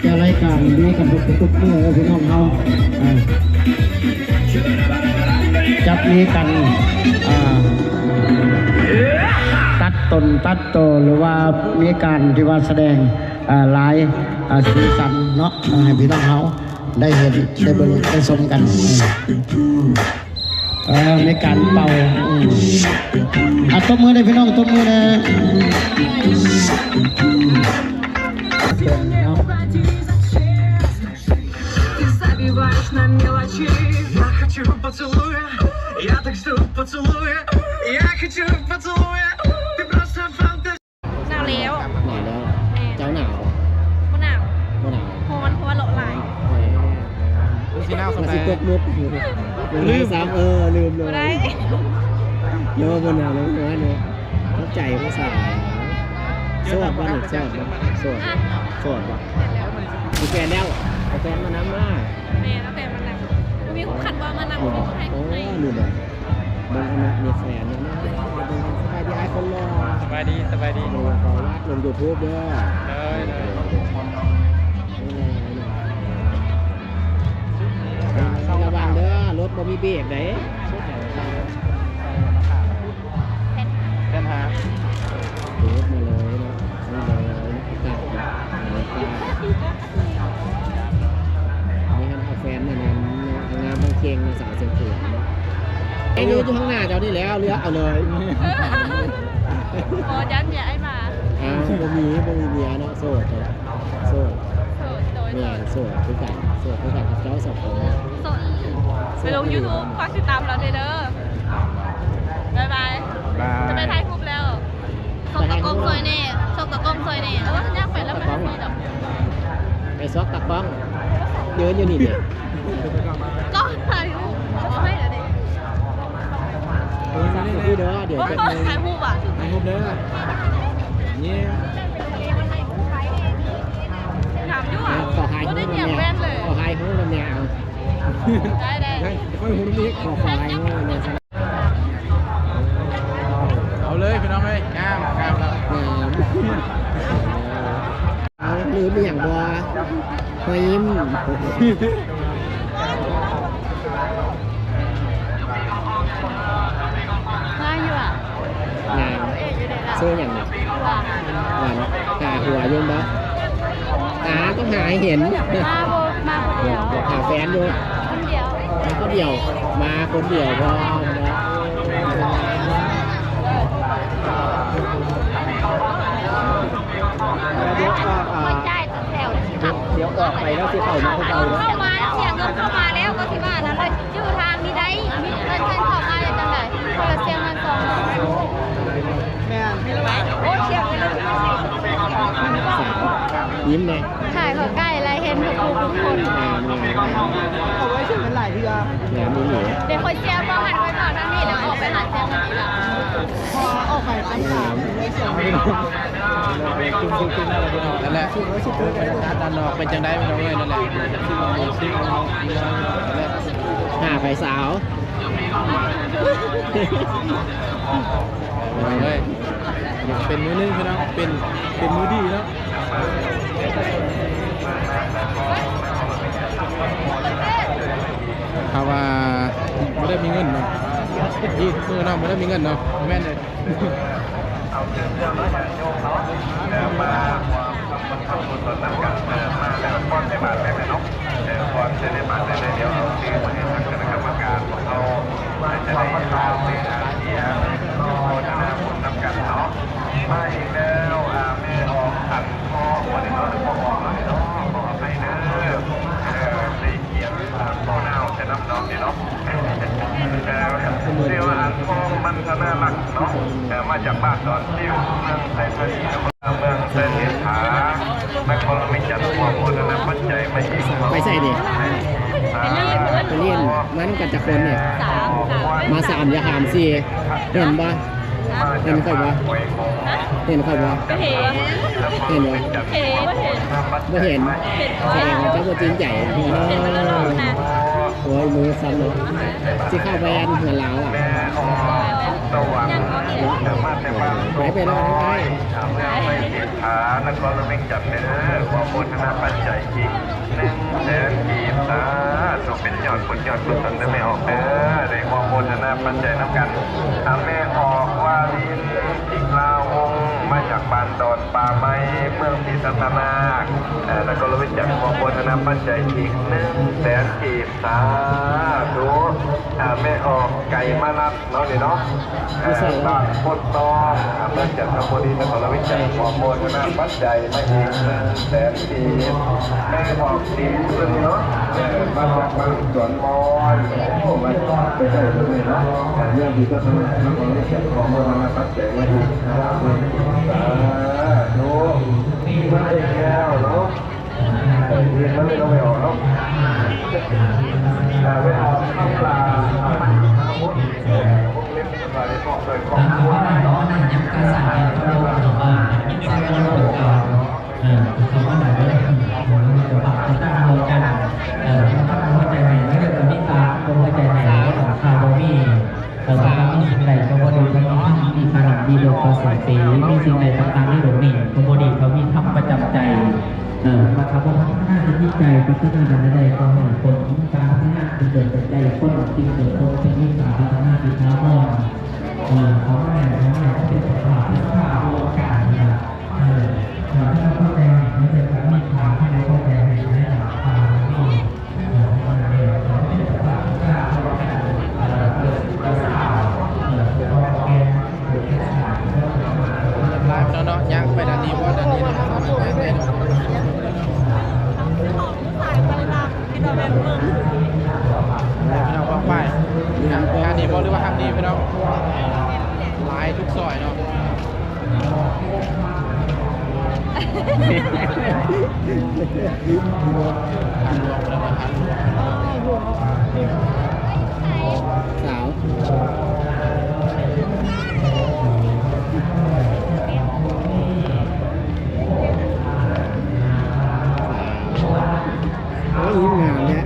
ຈະລາຍການມີກັນທຸກໆມື້ເດີພີ່ນ້ອງເຮົາ ເອີ ຈະມີການ ອ່າ ຕັດຕົນຕັດໂຕ ຫຼືວ່າມີການທີ່ວ່າສະແດງ ອ່າ ຫຼາຍ ອ່າ ສີສັນເນາະ ໃຫ້ພີ່ນ້ອງເຮົາໄດ້ເຫັນ ໄດ້ເບິ່ງ ໄດ້ຊົມກັນ ເອີ ໃນການເປົ່າ ອືມ ອ່ະ ຕົບມືແດ່ພີ່ນ້ອງ ຕົບມືແດ່ ເນາະ. Ты забиваешь на мелочи. Я хочу поцелуя, я так жду поцелуя. Я хочу поцелуя. Ты просто фантазия. ໜາວແລ້ວ ໜາວແລ້ວ ແມ່ນ ເຈົ້າໜາວບໍ່? ບໍ່ໜາວ ບໍ່ໜາວ ຮ້ອນ ເພາະວ່າເລາະຫຼາຍ ເອີ ຄືຊິໜາວສ່ຳໃດ ຊິຕົກມຸກຢູ່ ລືມ ລືມຊ້ຳ ເອີ ລືມເລີຍ ບໍ່ໄດ້ ເນາະ ບໍ່ໜາວເລີຍ ເນາະ ເນາະ ເຂົ້າໃຈພາສາ ໂສດບໍ່ນີ້ ໂສດບໍ່ ໂສດ ຮະ ໂສດບໍ່? ມີແຟນແລ້ວ ເອົາແຟນມານຳມາ ແມ່ນ ເອົາແຟນມານຳ ບໍ່ມີ ຄັນວ່າມານຳ ບໍ່ມີໃຫ້ ໂອ້ ໃຫ້ ລືມແລ້ວ ເບິ່ງອັນນັ້ນມີແຟນແລ້ວເນາະ ເບິ່ງ ສະບາຍດີອ້າຍຄົນຫຼໍ່ ສະບາຍດີ ສະບາຍດີ ເບິ່ງ ຂໍລາກລົງຢູທູບເດີ ເດີ ເດີ ລະວັງເດີ ລົດບໍ່ມີເບຣກເດ້ ແສນຫ້າ ໂດດມາເລີຍເນາະ ນີ້ເລີຍ ອາກາດ ອາກາດ ນີ້ຫັ້ນເອົາແຟນອັນນັ້ນເນາະ ງາມທັງເກັ່ງເນາະ ສາວສຽງຂວາງເນາະ ໄອ້ເຫຼືອຢູ່ຂ້າງໜ້າເຈົ້ານີ້ແລ້ວ ເລືອກເອົາເລີຍ ບໍ່ ຢ້ານເມຍອ້າຍມາ ອ້າວ ບໍ່ມີ ບໍ່ມີເມຍເນາະ ໂສດເນາະ ໂສດ ໂສດ ໂດຍ ແມ່ນ ໂສດ ໂສດຄືກັນ ໂສດຄືກັນກັບເຈົ້າສອງຄົນເນາະ ໂສດ ໂສດ ໄປລົງຢູທູບ ຝາກຕິດຕາມລາວແດ່ເດີ ບາຍບາຍ ບາຍ ຈະໄປຖ່າຍຮູບແລ້ວ. ຊອກຕາກ້ອງຊ່ອຍແດ່ ຊອກຕາກ້ອງຊ່ອຍແດ່ ເອີ ຍ່າງໄປແລ້ວມັນມີດອກ ໄປຊອກຕາກ້ອງ ເດີນຢູ່ນີ້ເດ້ ກ້ອງຖ່າຍຮູບ ເອົາໃຫ້ແລ້ວເດ້ ໂທລະສັບຢູ່ພີ້ເດີ ດຽວແປັບໜຶ່ງ ຖ່າຍຮູບຫວາ ຖ່າຍຮູບເດີ ນີ້ ງາມຢູ່ຫວາ ຂໍຖ່າຍຮູບນຳແດ່ ບໍ່ໄດ້ຕຽມແວ່ນເລີຍ ຂໍຖ່າຍຮູບນຳແດ່ ເອົາ ໄດ້ ໄດ້ ຂ້ອຍຮູ້ນຳອີກ ຂໍ ຂໍຖ່າຍຮູບນຳແດ່. ເອົາເລີຍພີ່ນ້ອງເອີຍ ງາມ ງາມແລ້ວ ງາມ ເອົາ ລືມອີ່ຫຍັງບໍ່? ຮອຍຍິ້ມ ງາມຢູ່ຫວາ ງາມ ເອີ ຢູ່ໃດລະ ຊື່ຫຍັງນະ? ຫວານ ຫວານ ຫາຜົວຢູ່ບໍ່? ຫາ ຕ້ອງຫາໃຫ້ເຫັນ ມາບໍ່ ມາຜູ້ດຽວ ຫາແຟນຢູ່ ຄົນດຽວ ມາຄົນດຽວ ມາຄົນດຽວພໍ ດຽວອອກ ດຽວອອກໄປແລ້ວຊິເຂົ້າມາຄືເກົ່າເດີ ເຂົ້າມາແລ້ວ ເສຍເງິນເຂົ້າມາແລ້ວ ກໍຊິວ່ານັ້ນເລີຍ ຈື່ທາງນີ້ໄດ້ ມີເງິນເຂົ້າມາແລ້ວຈັ່ງໃດ ຄົນລະສຽງເງິນສອງ ແມ່ນ ໂອ້ ສຽງເງິນ ຍິ້ມແດ່ ຂາຍເຂົ້າໄກ່ແລ້ວເຫັນທຸກຜູ້ທຸກຄົນ ເອົາໄວ້ສຽງເງິນຫຼາຍເທື່ອ ແມ່ນອີ່ຫຼີ ດຽວຂ້ອຍສຽງບໍ່ຫັນ ຂ້ອຍເຂົ້າທາງນີ້ແລ້ວອອກໄປຫາສຽງເງິນອີກລະ ເພາະວ່າອອກໄປທາງກາງ ນັ້ນແຫຼະ ບັນຍາກາດດ້ານນອກເປັນຈັ່ງໃດພີ່ນ້ອງເອີຍ ນັ້ນແຫຼະ ຫ້າໄປສາວ ເອົາເລີຍ ເປັນມື້ໜຶ່ງພີ່ນ້ອງ ເປັນ ເປັນມື້ດີເນາະ ຖ້າວ່າບໍ່ໄດ້ມີເງິນເນາະ ດີມື້ເນາະ ບໍ່ໄດ້ມີເງິນເນາະ ແມ່ນເລີຍ. ເອົາເຊີນເຊີນເນາະ ຍາດໂຍມເນາະ ເອີ ມາຮ່ວມທຳບຸນທຳກຸນນຳກັນ ເອີ ມາແລ້ວກ່ອນໃສ່ບາດໄດ້ເນາະ ເອີ ກ່ອນຈະໃສ່ບາດໄດ້ ດຽວເອົາຊື່ມາໃຫ້ທາງຄະນະກຳມະການພວກເຮົາ ຈະໄດ້ຫາເສຍຫາເສຍ ເອີ ທະນາບຸນນຳກັນເນາະ ມາອີກແລ້ວ ອາ ແມ່ອອກ ອັນ ພໍ່ ບໍ່ໄດ້ເນາະ ພໍ່ອອກເນາະ ຂໍອະໄພເດີ ເອີ ໄດ້ກຽດ ອາ ພໍ່ນາວ ແຕ່ນຳເນາະ ນີ້ເນາະ ເອີ ຊື່ວ່າ ອັນ ທອງ ມັນທະນາລັກ ເນາະ ເອີ ມາຈາກບ້ານດອນປິວ ເມືອງໄຊທານີ ເມືອງໄຊເສດຖາ ນະຄອນຫຼວງວຽງຈັນ ຮ່ວມໂມທະນາປັດໄຈມາອີກເນາະ ໄປໃສນີ້? ໄປລຽນ ມານຳກັນຈັກຄົນນີ້? ມາສາມ ຢ່າຖາມສີ່ ເຫັນບໍ່? ເຫັນຂ້ອຍບໍ່? ເຫັນຂ້ອຍບໍ່? ເຫັນ ເຫັນບໍ່? ເຫັນ ບໍ່ເຫັນ ສະແດງວ່າເຈົ້າບໍ່ຈິງໃຈ. ໂອ້ຍ ມືສັ່ນເນາະ ຊິເຂົ້າໄປອັນເຮືອນລາວອະ ໄປ ໄປລອດໄປ ເສດຖາ ນະຄອນຫຼວງວຽງຈັນເດີ ຂໍໂມທະນາປັດໄຈອີກໜຶ່ງແສນກີບ ສາທຸ ເປັນຍອດບຸນຍອດກຸສົນເດີແມ່ອອກເດີ ໄດ້ຂໍໂມທະນາປັດໄຈນຳກັນ ອາ ແມ່ອອກ ວາລິນ ສິລາວົງ ມາຈາກບ້ານດອນປ່າໄມ້ ເມືອງສີສັດຕະນາກ ເອີ ນະຄອນຫຼວງວຽງຈັນ ຂໍໂມທະນາປັດໄຈອີກໜຶ່ງແສນກີບ ສາທຸ ອາ ແມ່ອອກ ໄກມານັດ ເນາະ ນີ້ເນາະ ເອີ ບ້ານໂພນຕອງ ອຳເພີຈັນທະບູລີ ນະຄອນຫຼວງວຽງຈັນ ຂໍໂມທະນາປັດໄຈມາອີກໜຶ່ງແສນກີບ ແມ່ອອກສິນເພິ່ນເນາະ ເອີ ມາຈາກບ້ານສວນມອນ ໂອ້ ມາຈາກໄກເລີຍເນາະ ເມືອງສີສັດຕະນາກ ນະຄອນຫຼວງວຽງຈັນ ຂໍໂມທະນາປັດໄຈມາອີກຫ້າພັນ ສາທຸ ມາອີກແລ້ວເນາະ. ເອີ ເຮັດມາເລີຍເນາະ ແມ່ອອກເນາະ ເອີ ແມ່ອອກເຂົ້າປາ ເອີ ວົງເລັບ ເອີ ເພາະໂດຍຄອບຄົວ ເອີ ເພາະວ່າ ເອີ ເຂົາມາໄດ້ເດີ ເອີ ເຂົາມາໄດ້ເດີ ເອີ ເຂົາມາເອົາຫົວໃຈໃຫ້ ແລ້ວກໍມີຕາ ເອົາຫົວໃຈໃຫ້ ແລ້ວກໍຂ້າວບໍ່ມີ ເອີ ເຂົາມີສິ່ງໃດກໍບໍ່ດີ ເຂົາມີທຳ ມີຄາລະ ມີໂລກປະເສີດສີ ມີສິ່ງໃດຕ່າງໆໃນໂລກນີ້ກໍບໍ່ດີ ເຂົາມີທຳປະຈຳໃຈ ເອີ ຖ້າເຂົາບໍ່ພັດທະນາຈິດໃຈ ພັດທະນາດ້ານໃດໆ ກໍໃຫ້ຜົນການພັດທະນາທີ່ເກີດຈາກໃຈຄົນ ທີ່ເກີດຄົນເປັນມີການພັດທະນາທີ່ຖາວອນ ເອີ ເຂົາມາແລ້ວ ເຂົາມາແລ້ວ ເປັນສະພາບ ເປັນສະພາບລວມກັນນະ ເອີ ຖ້າເຮົາເຂົ້າໃຈ ເຮົາຈະມີຄວາມເຂົ້າໃຈໃນການ ຫຼາຍເນາະ ຍ່າງໄປດ້ານນີ້ບໍ່ ດ້ານນີ້ເນາະ ພີ່ນ້ອງປ້ອງປາຍ ງານນີ້ບໍ່ ຫຼືວ່າຮັກດີ ພີ່ນ້ອງ ຫຼາຍທຸກຊອຍເນາະ. ສາວ ໂອ້ຍ ງາມແທ້.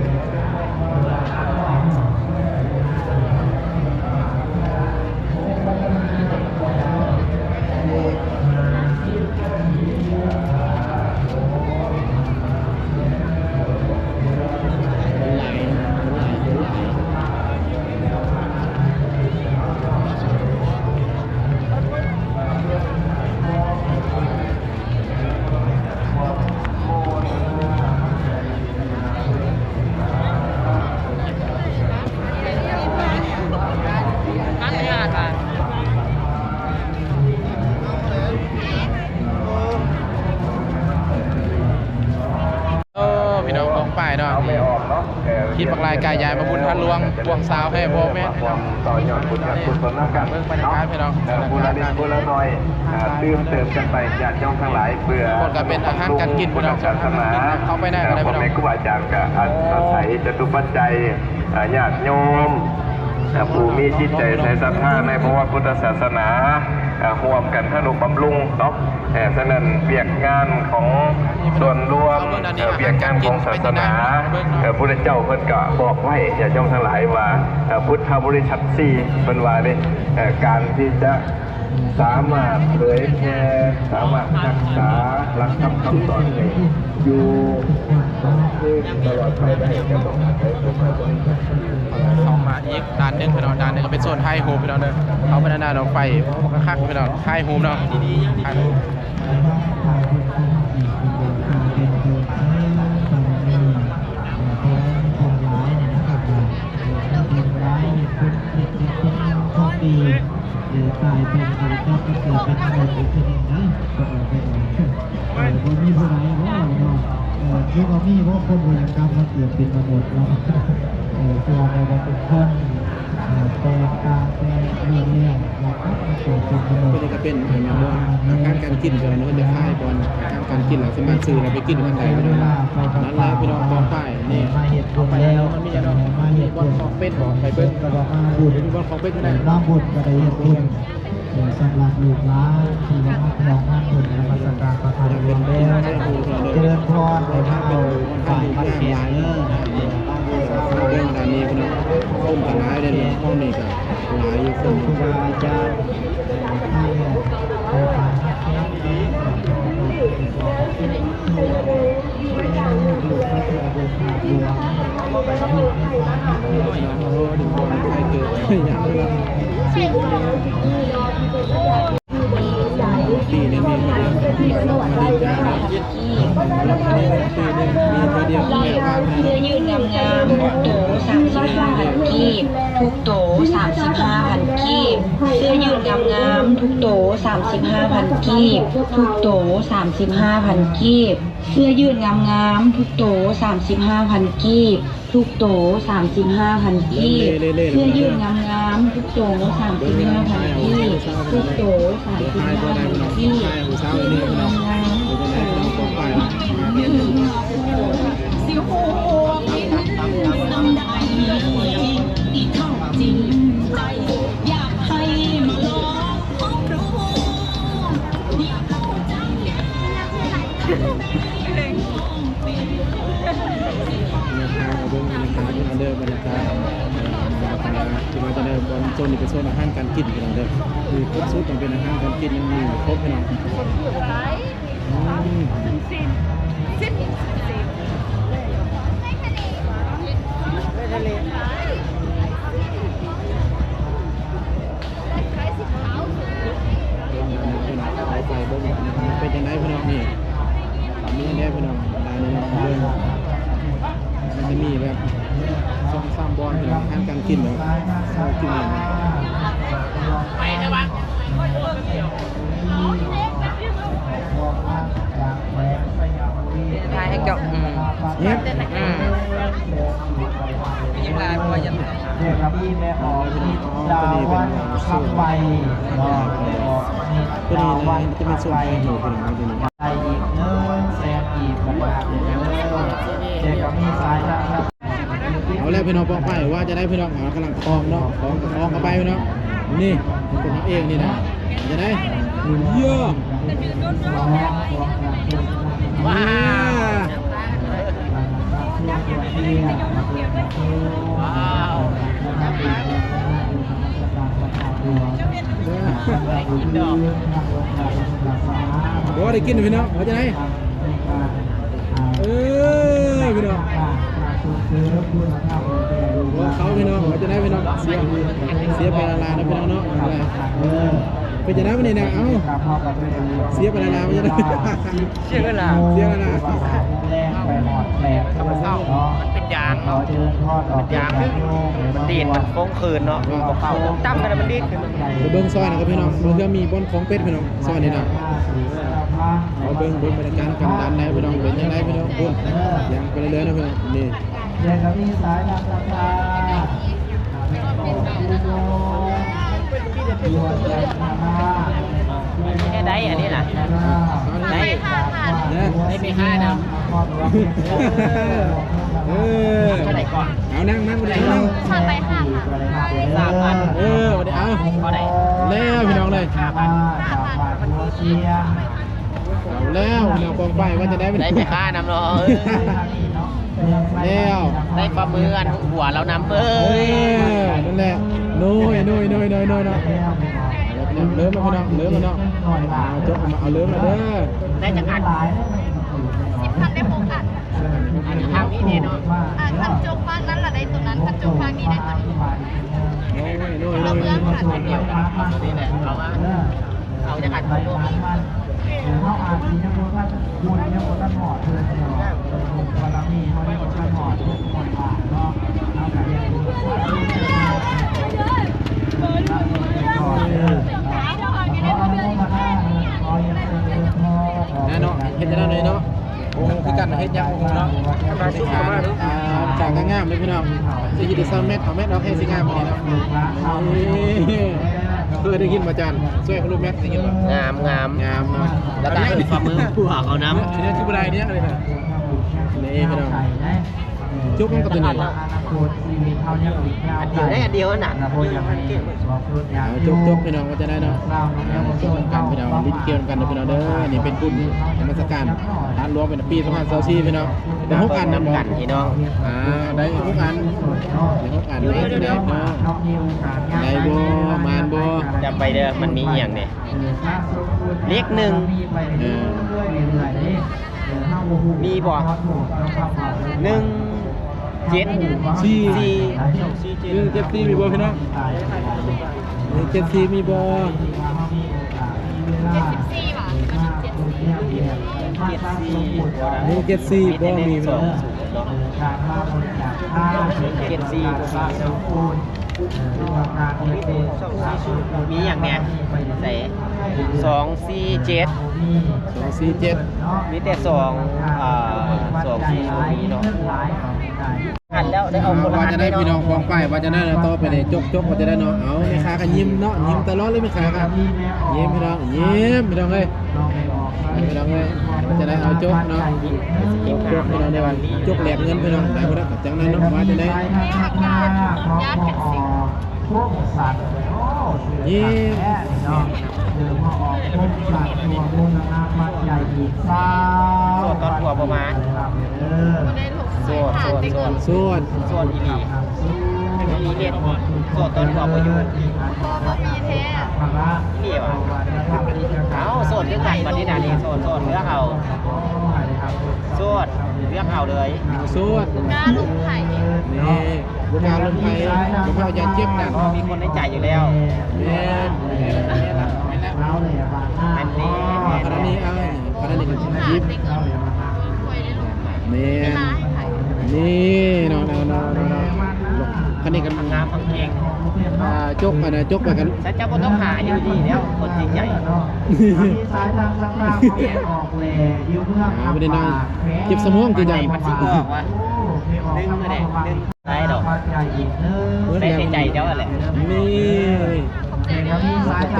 ໂອ້ ພີ່ນ້ອງປ້ອງປາຍເນາະ ຄລິບບັກຫຼາຍກາຍຍາຍມາບຸນທາດຫຼວງ ພວກສາວແຫ່ບໍ່ແມ່ນພີ່ນ້ອງ ຕໍ່ຍອດບຸນຍອດກຸສົນນຳກັນເນາະ ເອີ ຜູ້ລະເລັກຜູ້ລະນ້ອຍ ອ່າ ຕື່ມເຕີມກັນໄປ ຍາດໂຍມທັງຫຼາຍ ເພື່ອ ເພິ່ນກໍເປັນອາຫານການກິນພີ່ນ້ອງ ສາສະໜາ ເຂົ້າໄປໃນກໍໄດ້ພີ່ນ້ອງ ພໍ່ແມ່ຄູບາອາຈານກໍອາ ອາໄສຈະຕຸປັດໄຈ ອ່າ ຍາດໂຍມ ຜູ້ມີຈິດໃຈໃສສັດທາໃນພະວັດພຸດທະສາສະໜາ ຮ່ວມກັນທະນຸບຳລຸງເນາະ. ສະນັ້ນວຽກງານຂອງສ່ວນລວມ ວຽກງານຂອງສາສະໜາ ພະພຸດທະເຈົ້າເພິ່ນກໍບອກໄວ້ ຍາດໂຍມທັງຫຼາຍວ່າ ພຸດທະບໍລິສັດສີ່ ເພິ່ນວ່າເດ້ ການທີ່ຈະ ສາມາດເຜີຍແຜ່ ສາມາດຮັກສາຫຼັກທຳຄຳສອນໃຫ້ຢູ່ຕະຫຼອດໄປໄດ້ ກໍຕ້ອງອາໄສຜູ້ມາບໍລິສັດ ເຂົ້າມາອີກດ້ານໜຶ່ງພີ່ນ້ອງ. ດ້ານນີ້ກໍເປັນໂຊນຖ່າຍຮູບພີ່ນ້ອງເດີ. ເຂົ້າໄປດ້ານໜ້າດອງໄຟ ໂອ້ ຄັກໆ ພີ່ນ້ອງ ຖ່າຍຮູບເນາະ ຖ່າຍຮູບ. ເອີ ຕາຍໄປກໍໄດ້ກັບມາເກີດເປັນມະນຸດອີກເທື່ອໜຶ່ງນະ. ເອີ ເອີ ບໍ່ມີຜູ້ໃດບໍ່ເນາະ ເອີ ຄືວ່າມີບໍ່ຄົນບໍ່ຢາກກັບມາເກີດເປັນມະນຸດເນາະ. ເອີ ເຊື່ອແນ່ວ່າທຸກຄົນ ເອີ ແຕກຕ່າງແຕ່ເລື່ອງແລ້ວ ແລ້ວກັບມາເກີດເປັນມະນຸດ. ຕົວນີ້ກໍເປັນ ເອີ ບ່ອນອາຫານການກິນ ເພິ່ນເນາະ ຈະຂາຍບ່ອນອາຫານການກິນ ແລ້ວສາມາດຊື້ແລ້ວໄປກິນຢູ່ທາງໃດກໍໄດ້. ນັ້ນລະພີ່ນ້ອງ ກອງໄຟ ນີ້ ມາເຮັດບຸນແລ້ວ ມາເຮັດບຸນ ມີບ່ອນຂອງເປັດບໍ່ ໄປເບິ່ງ ເພິ່ນກໍວ່າມາບຸນ ມີບ່ອນຂອງເປັດຢູ່ໃນ ມາບຸນກໍໄດ້ເຮັດບຸນ. ເອີ ສຳລັບລູກຫຼານທີ່ວ່າມາທ່ຽວງານບຸນນະມັດສະການພະທາດຫຼວງແລ້ວ ຈະເລີນພອນ ໄດ້ມາເອົາໄຟມາແຈກເດີ. ເບິ່ງດ້ານນີ້ພີ່ນ້ອງ ຄົນກໍຫຼາຍເດ້ ຫ້ອງນີ້ກໍຫຼາຍຢູ່ ຄົນ ເອີ ຄູບາອາຈານ ເອີ ມາແລ້ວ ໄດ້ໄປມາແຈກເດີ. ປີໜຶ່ງມີເທື່ອດຽວ ເສື້ອຢືດງາມໆ ທຸກໂຕ ສາມສິບຫ້າພັນກີບ ທຸກໂຕ ສາມສິບຫ້າພັນກີບ ເສື້ອຢືດງາມໆ ທຸກໂຕ ສາມສິບຫ້າພັນກີບ ທຸກໂຕ ສາມສິບຫ້າພັນກີບ. ເສື້ອຢືດງາມໆ ທຸກໂຕ ສາມສິບຫ້າພັນກີບ ທຸກໂຕ ສາມສິບຫ້າພັນກີບ ເສື້ອຢືດງາມໆ ທຸກໂຕ ສາມສິບຫ້າພັນກີບ ທຸກໂຕ ສາມສິບຫ້າພັນກີບ ເສື້ອຢືດງາມໆ ທຸກໂຕ ສາມສິບຫ້າພັນກີບ. ເບິ່ງບັນຍາກາດເດີ ບັນຍາກາດ ເອີ ບັນຍາກາດທີ່ວ່າຈະໄດ້ບ່ອນໂຊນນີ້ເປັນໂຊນອາຫານການກິນພີ່ນ້ອງເດີ ມີຄົບຊຸດ ເປັນອາຫານການກິນ ຍັງມີຄົບພີ່ນ້ອງ. ອືມ ເປັນຊີ້ນ ຊີ້ນ ເປັນຈັ່ງໃດພີ່ນ້ອງ ນີ້ ມີອັນໃດພີ່ນ້ອງ ດານນີ້ເນາະ ເບິ່ງ ມັນຈະມີແບບສອງສາມບ່ອນພີ່ນ້ອງ ອາຫານການກິນເນາະ ກິນຫຍັງ ໄປເດີວ່າ ຖ່າຍໃຫ້ເຈົ້າ ອືມ ອືມ ມີຫຼາຍ ເພາະວ່າຢາກ ດາວັນຄຳໄວເນາະ ດາວັນຄຳໄວ ໄດ້ອີກໜຶ່ງແສນກີບ ແຕ່ກໍມີສາຍ ເອົາແລ້ວພີ່ນ້ອງ ປອງໄຟວ່າຈະໄດ້ພີ່ນ້ອງ ເອົາ ກຳລັງຄອງເນາະ ຄອງກໍຄອງເຂົ້າໄປພີ່ນ້ອງ ນີ້ ເປັນເອງນີ້ນະ ຈະໄດ້ ເຢີ້ ວ້າ ວ້າວ ບໍ່ໄດ້ກິນພີ່ນ້ອງ ວ່າຈະໄດ້ ເອີ ພີ່ນ້ອງ ເວົ້າເຂົາພີ່ນ້ອງ ວ່າຈະໄດ້ພີ່ນ້ອງ ເສຍ ເສຍໄປຫຼາຍໆ ນະພີ່ນ້ອງເນາະ ເປັນຈັ່ງໃດມື້ນີ້ນະ ເອົ້າ ເສຍໄປຫຼາຍໆ ວ່າຈະໄດ້ ເສຍເວລາ ເສຍເວລາ ເອົາ ມັນເປັນຢາງເນາະ ມັນຢາງ ມັນດີດ ມັນໂຄ້ງຄືນເນາະ ເອົາ ຕ່ຳກັນ ມັນດີດຂຶ້ນ ໄປເບິ່ງຊອຍນະ ພີ່ນ້ອງ ເພື່ອມີບ່ອນຂອງເປັດພີ່ນ້ອງ ຊອຍນີ້ນະ ເອົາເບິ່ງ ເບິ່ງບັນຍາກາດການດຳໄດ້ພີ່ນ້ອງ ເປັນຈັ່ງໃດພີ່ນ້ອງ ພຸ້ນ ຍ່າງໄປເລື້ອຍໆ ນະພີ່ນ້ອງ ນີ້ ແລ້ວກໍມີສາຍນັກສັດທາ ເປັນແນວໃດອັນນີ້ນະ ໄດ້ ໄດ້ໄປຫ້ານຳ ເອີ ເອີ ເທົ່າໃດກ່ອນ ເອົາ ນັ່ງ ນັ່ງ ນັ່ງ ເຂົ້າໄປຫ້າພັນ ສາມພັນ ເອີ ບັດນີ້ເອົາ ເທົ່າໃດ ແລ້ວພີ່ນ້ອງເອີຍ ຫ້າພັນ ເອົາແລ້ວພີ່ນ້ອງ ກອງໄຟວ່າຈະໄດ້ ໄດ້ແມ່ຄ້ານຳເນາະ ເອີ ແລ້ວ ໄດ້ປາໝືອັນຫົວລາວນຳເອີຍ ເອີ ນັ້ນແຫຼະ ໂນ້ຍ ໂນ້ຍ ໂນ້ຍ ໂນ້ຍ ໂນ້ຍເນາະ ເລີ່ມແລ້ວພີ່ນ້ອງ ເລີ່ມແລ້ວເນາະ ເອົາ ຈົບ ເອົາ ເລີ່ມແລ້ວເດີ ໄດ້ຈັກອັນ ສິບພັນ ໄດ້ຫົກອັນ ອັນທາງນີ້ແນ່ນອນ ອ່າ ຄັນຈົກບ້ານນັ້ນລະໄດ້ໂຕນັ້ນ ຄັນຈົກທາງນີ້ໄດ້ໂຕນີ້ ໂອ້ຍ ໂອ້ຍ ໂອ້ຍ ເອົາເລື່ອງຄັນດຽວກັນ ເອົາໂຕນີ້ແຫຼະ ເອົາວ່າ ເອົາຈັກອັນ ເຮົາອາດຊິຍັງບໍ່ທັນ ບຸນຍັງບໍ່ທັນຮອດເທື່ອ ບາລະມີເຮົາຍັງບໍ່ທັນຮອດ ຮອດບາດເນາະ ເຮົາກະເຮັດບຸນ ແນ່ເນາະ ເຮັດແນວນັ້ນເລີຍເນາະ ໂອ້ ຄືກັນ ເຮັດຫຍັງບໍ່ຮູ້ເນາະ ອ່າ ສ້າງງາມໆເລີຍພີ່ນ້ອງ ຊິເຮັດຊາວແມັດ ເອົາແມັດອອກ ເຮັດຊິງາມກວ່ານີ້ເນາະ ເຄີຍໄດ້ຍິນບໍ່ ອາຈານ ຊ່ວຍເຂົາລູກແມັດ ໄດ້ຍິນບໍ່ ງາມ ງາມ ງາມເນາະ ແລ້ວກະເອົາຝ່າມືພວກເອົານຳ ອັນນີ້ຄືບໍ່ໄດ້ເນຍ ອັນນີ້ນະ ນີ້ພີ່ນ້ອງ ຈົບນຳກັນໂຕນີ້ ອັນດຽວໄດ້ອັນດຽວຫັ້ນນະ ເອົາ ຈົບໆ ພີ່ນ້ອງ ວ່າຈະໄດ້ເນາະ ຈົບນຳກັນພີ່ນ້ອງ ຫຼິ້ນເກມນຳກັນເດີພີ່ນ້ອງເດີ ອັນນີ້ເປັນບຸນນະມັດສະການທາດຫຼວງ ເປັນປີສອງພັນຊາວສີ່ ພີ່ນ້ອງ ໄດ້ຫົກອັນນຳບໍ່ ພີ່ນ້ອງ ອ່າ ໄດ້ຫົກອັນ ໄດ້ຫົກອັນ ໄດ້ໄດ້ເນາະ ໄດ້ບໍ່ ໝານບໍ່ ຈຳໄປເດີ ມັນມີອີ່ຫຍັງແດ່ ເລກໜຶ່ງ ເອີ ມີບໍ່ ໜຶ່ງ ເຈັດ ສີ່ ໜຶ່ງເຈັດສີ່ ມີບໍ່ພີ່ນ້ອງ ໜຶ່ງເຈັດສີ່ ມີບໍ່ ເຈັດສິບສີ່ຫວາ ໜຶ່ງເຈັດສີ່ ໜຶ່ງເຈັດສີ່ ບໍ່ມີພີ່ນ້ອງ ເຈັດສີ່ ມີຫຍັງແດ່ ໃສ ສອງສີ່ເຈັດ ສອງສີ່ເຈັດ ມີແຕ່ສອງ ເອີ ສອງສີ່ສູນ ມີເນາະ ອັນແລ້ວໄດ້ເອົາຄົນລະ ວ່າຈະໄດ້ ອັນເນາະ ພີ່ນ້ອງປ້ອງປາຍ ວ່າຈະໄດ້ ຕໍ່ໄປນີ້ ຈົກໆ ວ່າຈະໄດ້ເນາະ ເອົາ ແມ່ຄ້າກະຍິ້ມເນາະ ຍິ້ມຕະຫຼອດເລີຍແມ່ຄ້າກະ ຍິ້ມພີ່ນ້ອງ ຍິ້ມພີ່ນ້ອງເອີຍ ພີ່ນ້ອງເອີຍ ວ່າຈະໄດ້ ເອົາ ຈົກເນາະ ຈົກ ພີ່ນ້ອງເດີ ຈົກແລກເງິນ ພີ່ນ້ອງ ໄດ້ບໍ່ໄດ້ ຈັ່ງນັ້ນເນາະ ວ່າຈະໄດ້ ໂອ້ ໂຊດຕອນຜົວບໍ່ມາ ໂຊດ ໂຊດ ໂຊດ ໂຊດອີ່ຫຼີ ມີເນັດ ໂຊດຕອນຜົວບໍ່ຢູ່ ບໍ່ ບໍ່ມີແທ້ ອີ່ຫຼີຫວາ ເອົ້າ ໂສດຄືກັນບັດນີ້ນະ ນີ້ໂສດ ໂສດເລືອກເອົາ ໂສດເລືອກເອົາເລີຍ ໂສດ ກະລົມໄຜ ນີ້ ບໍ່ກ້າລົມໃຜ ບໍ່ກ້າ ຢ້ານເຈັບນະ ມີຄົນໃນໃຈຢູ່ແລ້ວ ແມ່ນ ແມ່ນລະ ແມ່ນລະ ອັນນີ້ ຂະໜາດນີ້ ເອົາ ຂະໜາດນີ້ກໍຍິບ ແມ່ນ ນີ້ເນາະ ເນາະ ເນາະ ເນາະ ເນາະ ຂະໜາດນີ້ກໍງາມ ອ່າ ຈົກ ອັນນະ ຈົກໄປກັນ ເຈົ້າບໍ່ຕ້ອງຫາຢູ່ນີ້ແລ້ວ ຄົນຈິງໃຫຍ່ ສາຍທາງສາຍຕາບໍ່ໄດ້ອອກແລ ຢູ່ເມືອງ ອ່າ ບໍ່ໄດ້ນອນ ເກັບສະໝອງ ມັນຊິອອກວະ ໜຶ່ງ ໄດ້ດອກ ໄດ້ໃນໃຈເຈົ້າຫັ້ນແຫຼະ ນີ້ ຂອບໃຈເດີ ຂອບໃຈ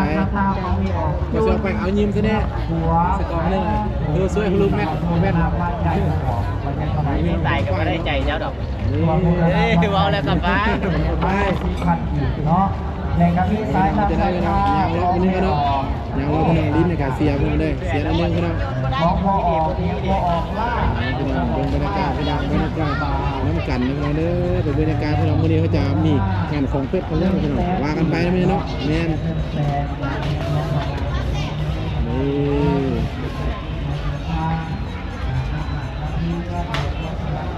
ບໍ່ຊວນໄປເອົາຍິ້ມຊະແດ່ ສະກອງໜຶ່ງ ເອີ ຊ່ວຍລູກແມັດ ແມັດ ໃສ່ກໍບໍ່ໄດ້ໃຈເຈົ້າດອກ ນີ້ ເອີ ເວົ້າແລ້ວກໍໄປ ໄປ ເນາະ ແລ້ວກໍມີສາຍ ຈະໄດ້ເນາະ ຍ່າງເລາະໄປນີ້ເນາະ ຍ່າງເລາະ ພີ່ນ້ອງ ດິນໃນກາເສຍ ພີ່ນ້ອງເດີ ເສຍອັນໜຶ່ງ ພີ່ນ້ອງ ພີ່ນ້ອງ ເບິ່ງບັນຍາກາດ ພີ່ນ້ອງ ບັນຍາກາດນຳກັນ ພີ່ນ້ອງເດີ ເປັນບັນຍາກາດ ພີ່ນ້ອງ ມື້ນີ້ເຂົາຈະມີງານຂອງເປັດ ພີ່ນ້ອງ ວ່າກັນໄປນະ ມື້ນີ້ເນາະ ແມ່ນ ນີ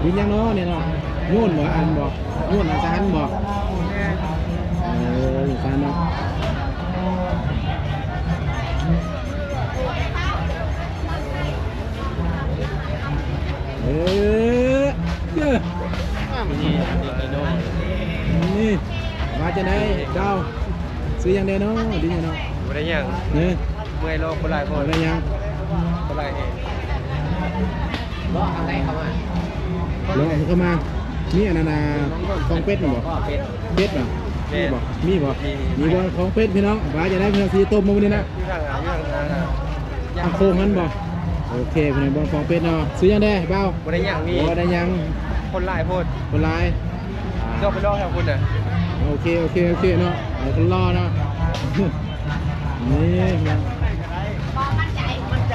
້ ດິນຫຍັງເນາະນີ້ເນາະ ໂຍນບໍ່ ອັນບໍ່ ໂຍນອັນສະຫັນບໍ່ ເອີ ສະຫັນເນາະ ເອີ ເອີ ນີ້ ນີ້ ວ່າຈັ່ງໃດເຈົ້າ? ຊື່ຫຍັງແດ່ເນາະ? ດີເນາະ? ບໍ່ໄດ້ຫຍັງ ເອີ ເມື່ອຍ ລໍຄົນຫຼາຍໂພດ ບໍ່ໄດ້ຫຍັງ ຄົນຫຼາຍແຮງ ລໍທາງໃດເຂົ້າມາ ລໍເຂົ້າມາ ມີອັນນັ້ນນະ ຂອງເປັດນີ້ບໍ່? ເປັດ ເປັດບໍ່? ແມ່ນ ມີບໍ່? ມີບໍ່? ມີ ມີບໍ່? ຂອງເປັດພີ່ນ້ອງ ວ່າຈັ່ງໃດພີ່ນ້ອງ ຊິຕົ້ມມື້ນີ້ນະ ຢູ່ທາງ ຢູ່ທາງ ທາງໂຄ້ງຫັ້ນບໍ່? ໂອເຄ ພີ່ນ້ອງ ເບິ່ງຂອງເປັດເນາະ ຊື່ຫຍັງແດ່ບ່າວ? ບໍ່ໄດ້ຫຍັງ ມີ ບໍ່ໄດ້ຫຍັງ ຄົນຫຼາຍໂພດ ຄົນຫຼາຍ ເຈົ້າໄປລອງທາງພຸ້ນນະ ໂອເຄ ໂອເຄ ໂອເຄເນາະ ເອົາຄົນຫຼໍ່ເນາະ ນີ້ ບໍ່ໝັ້ນໃຈ ໝັ້ນໃຈ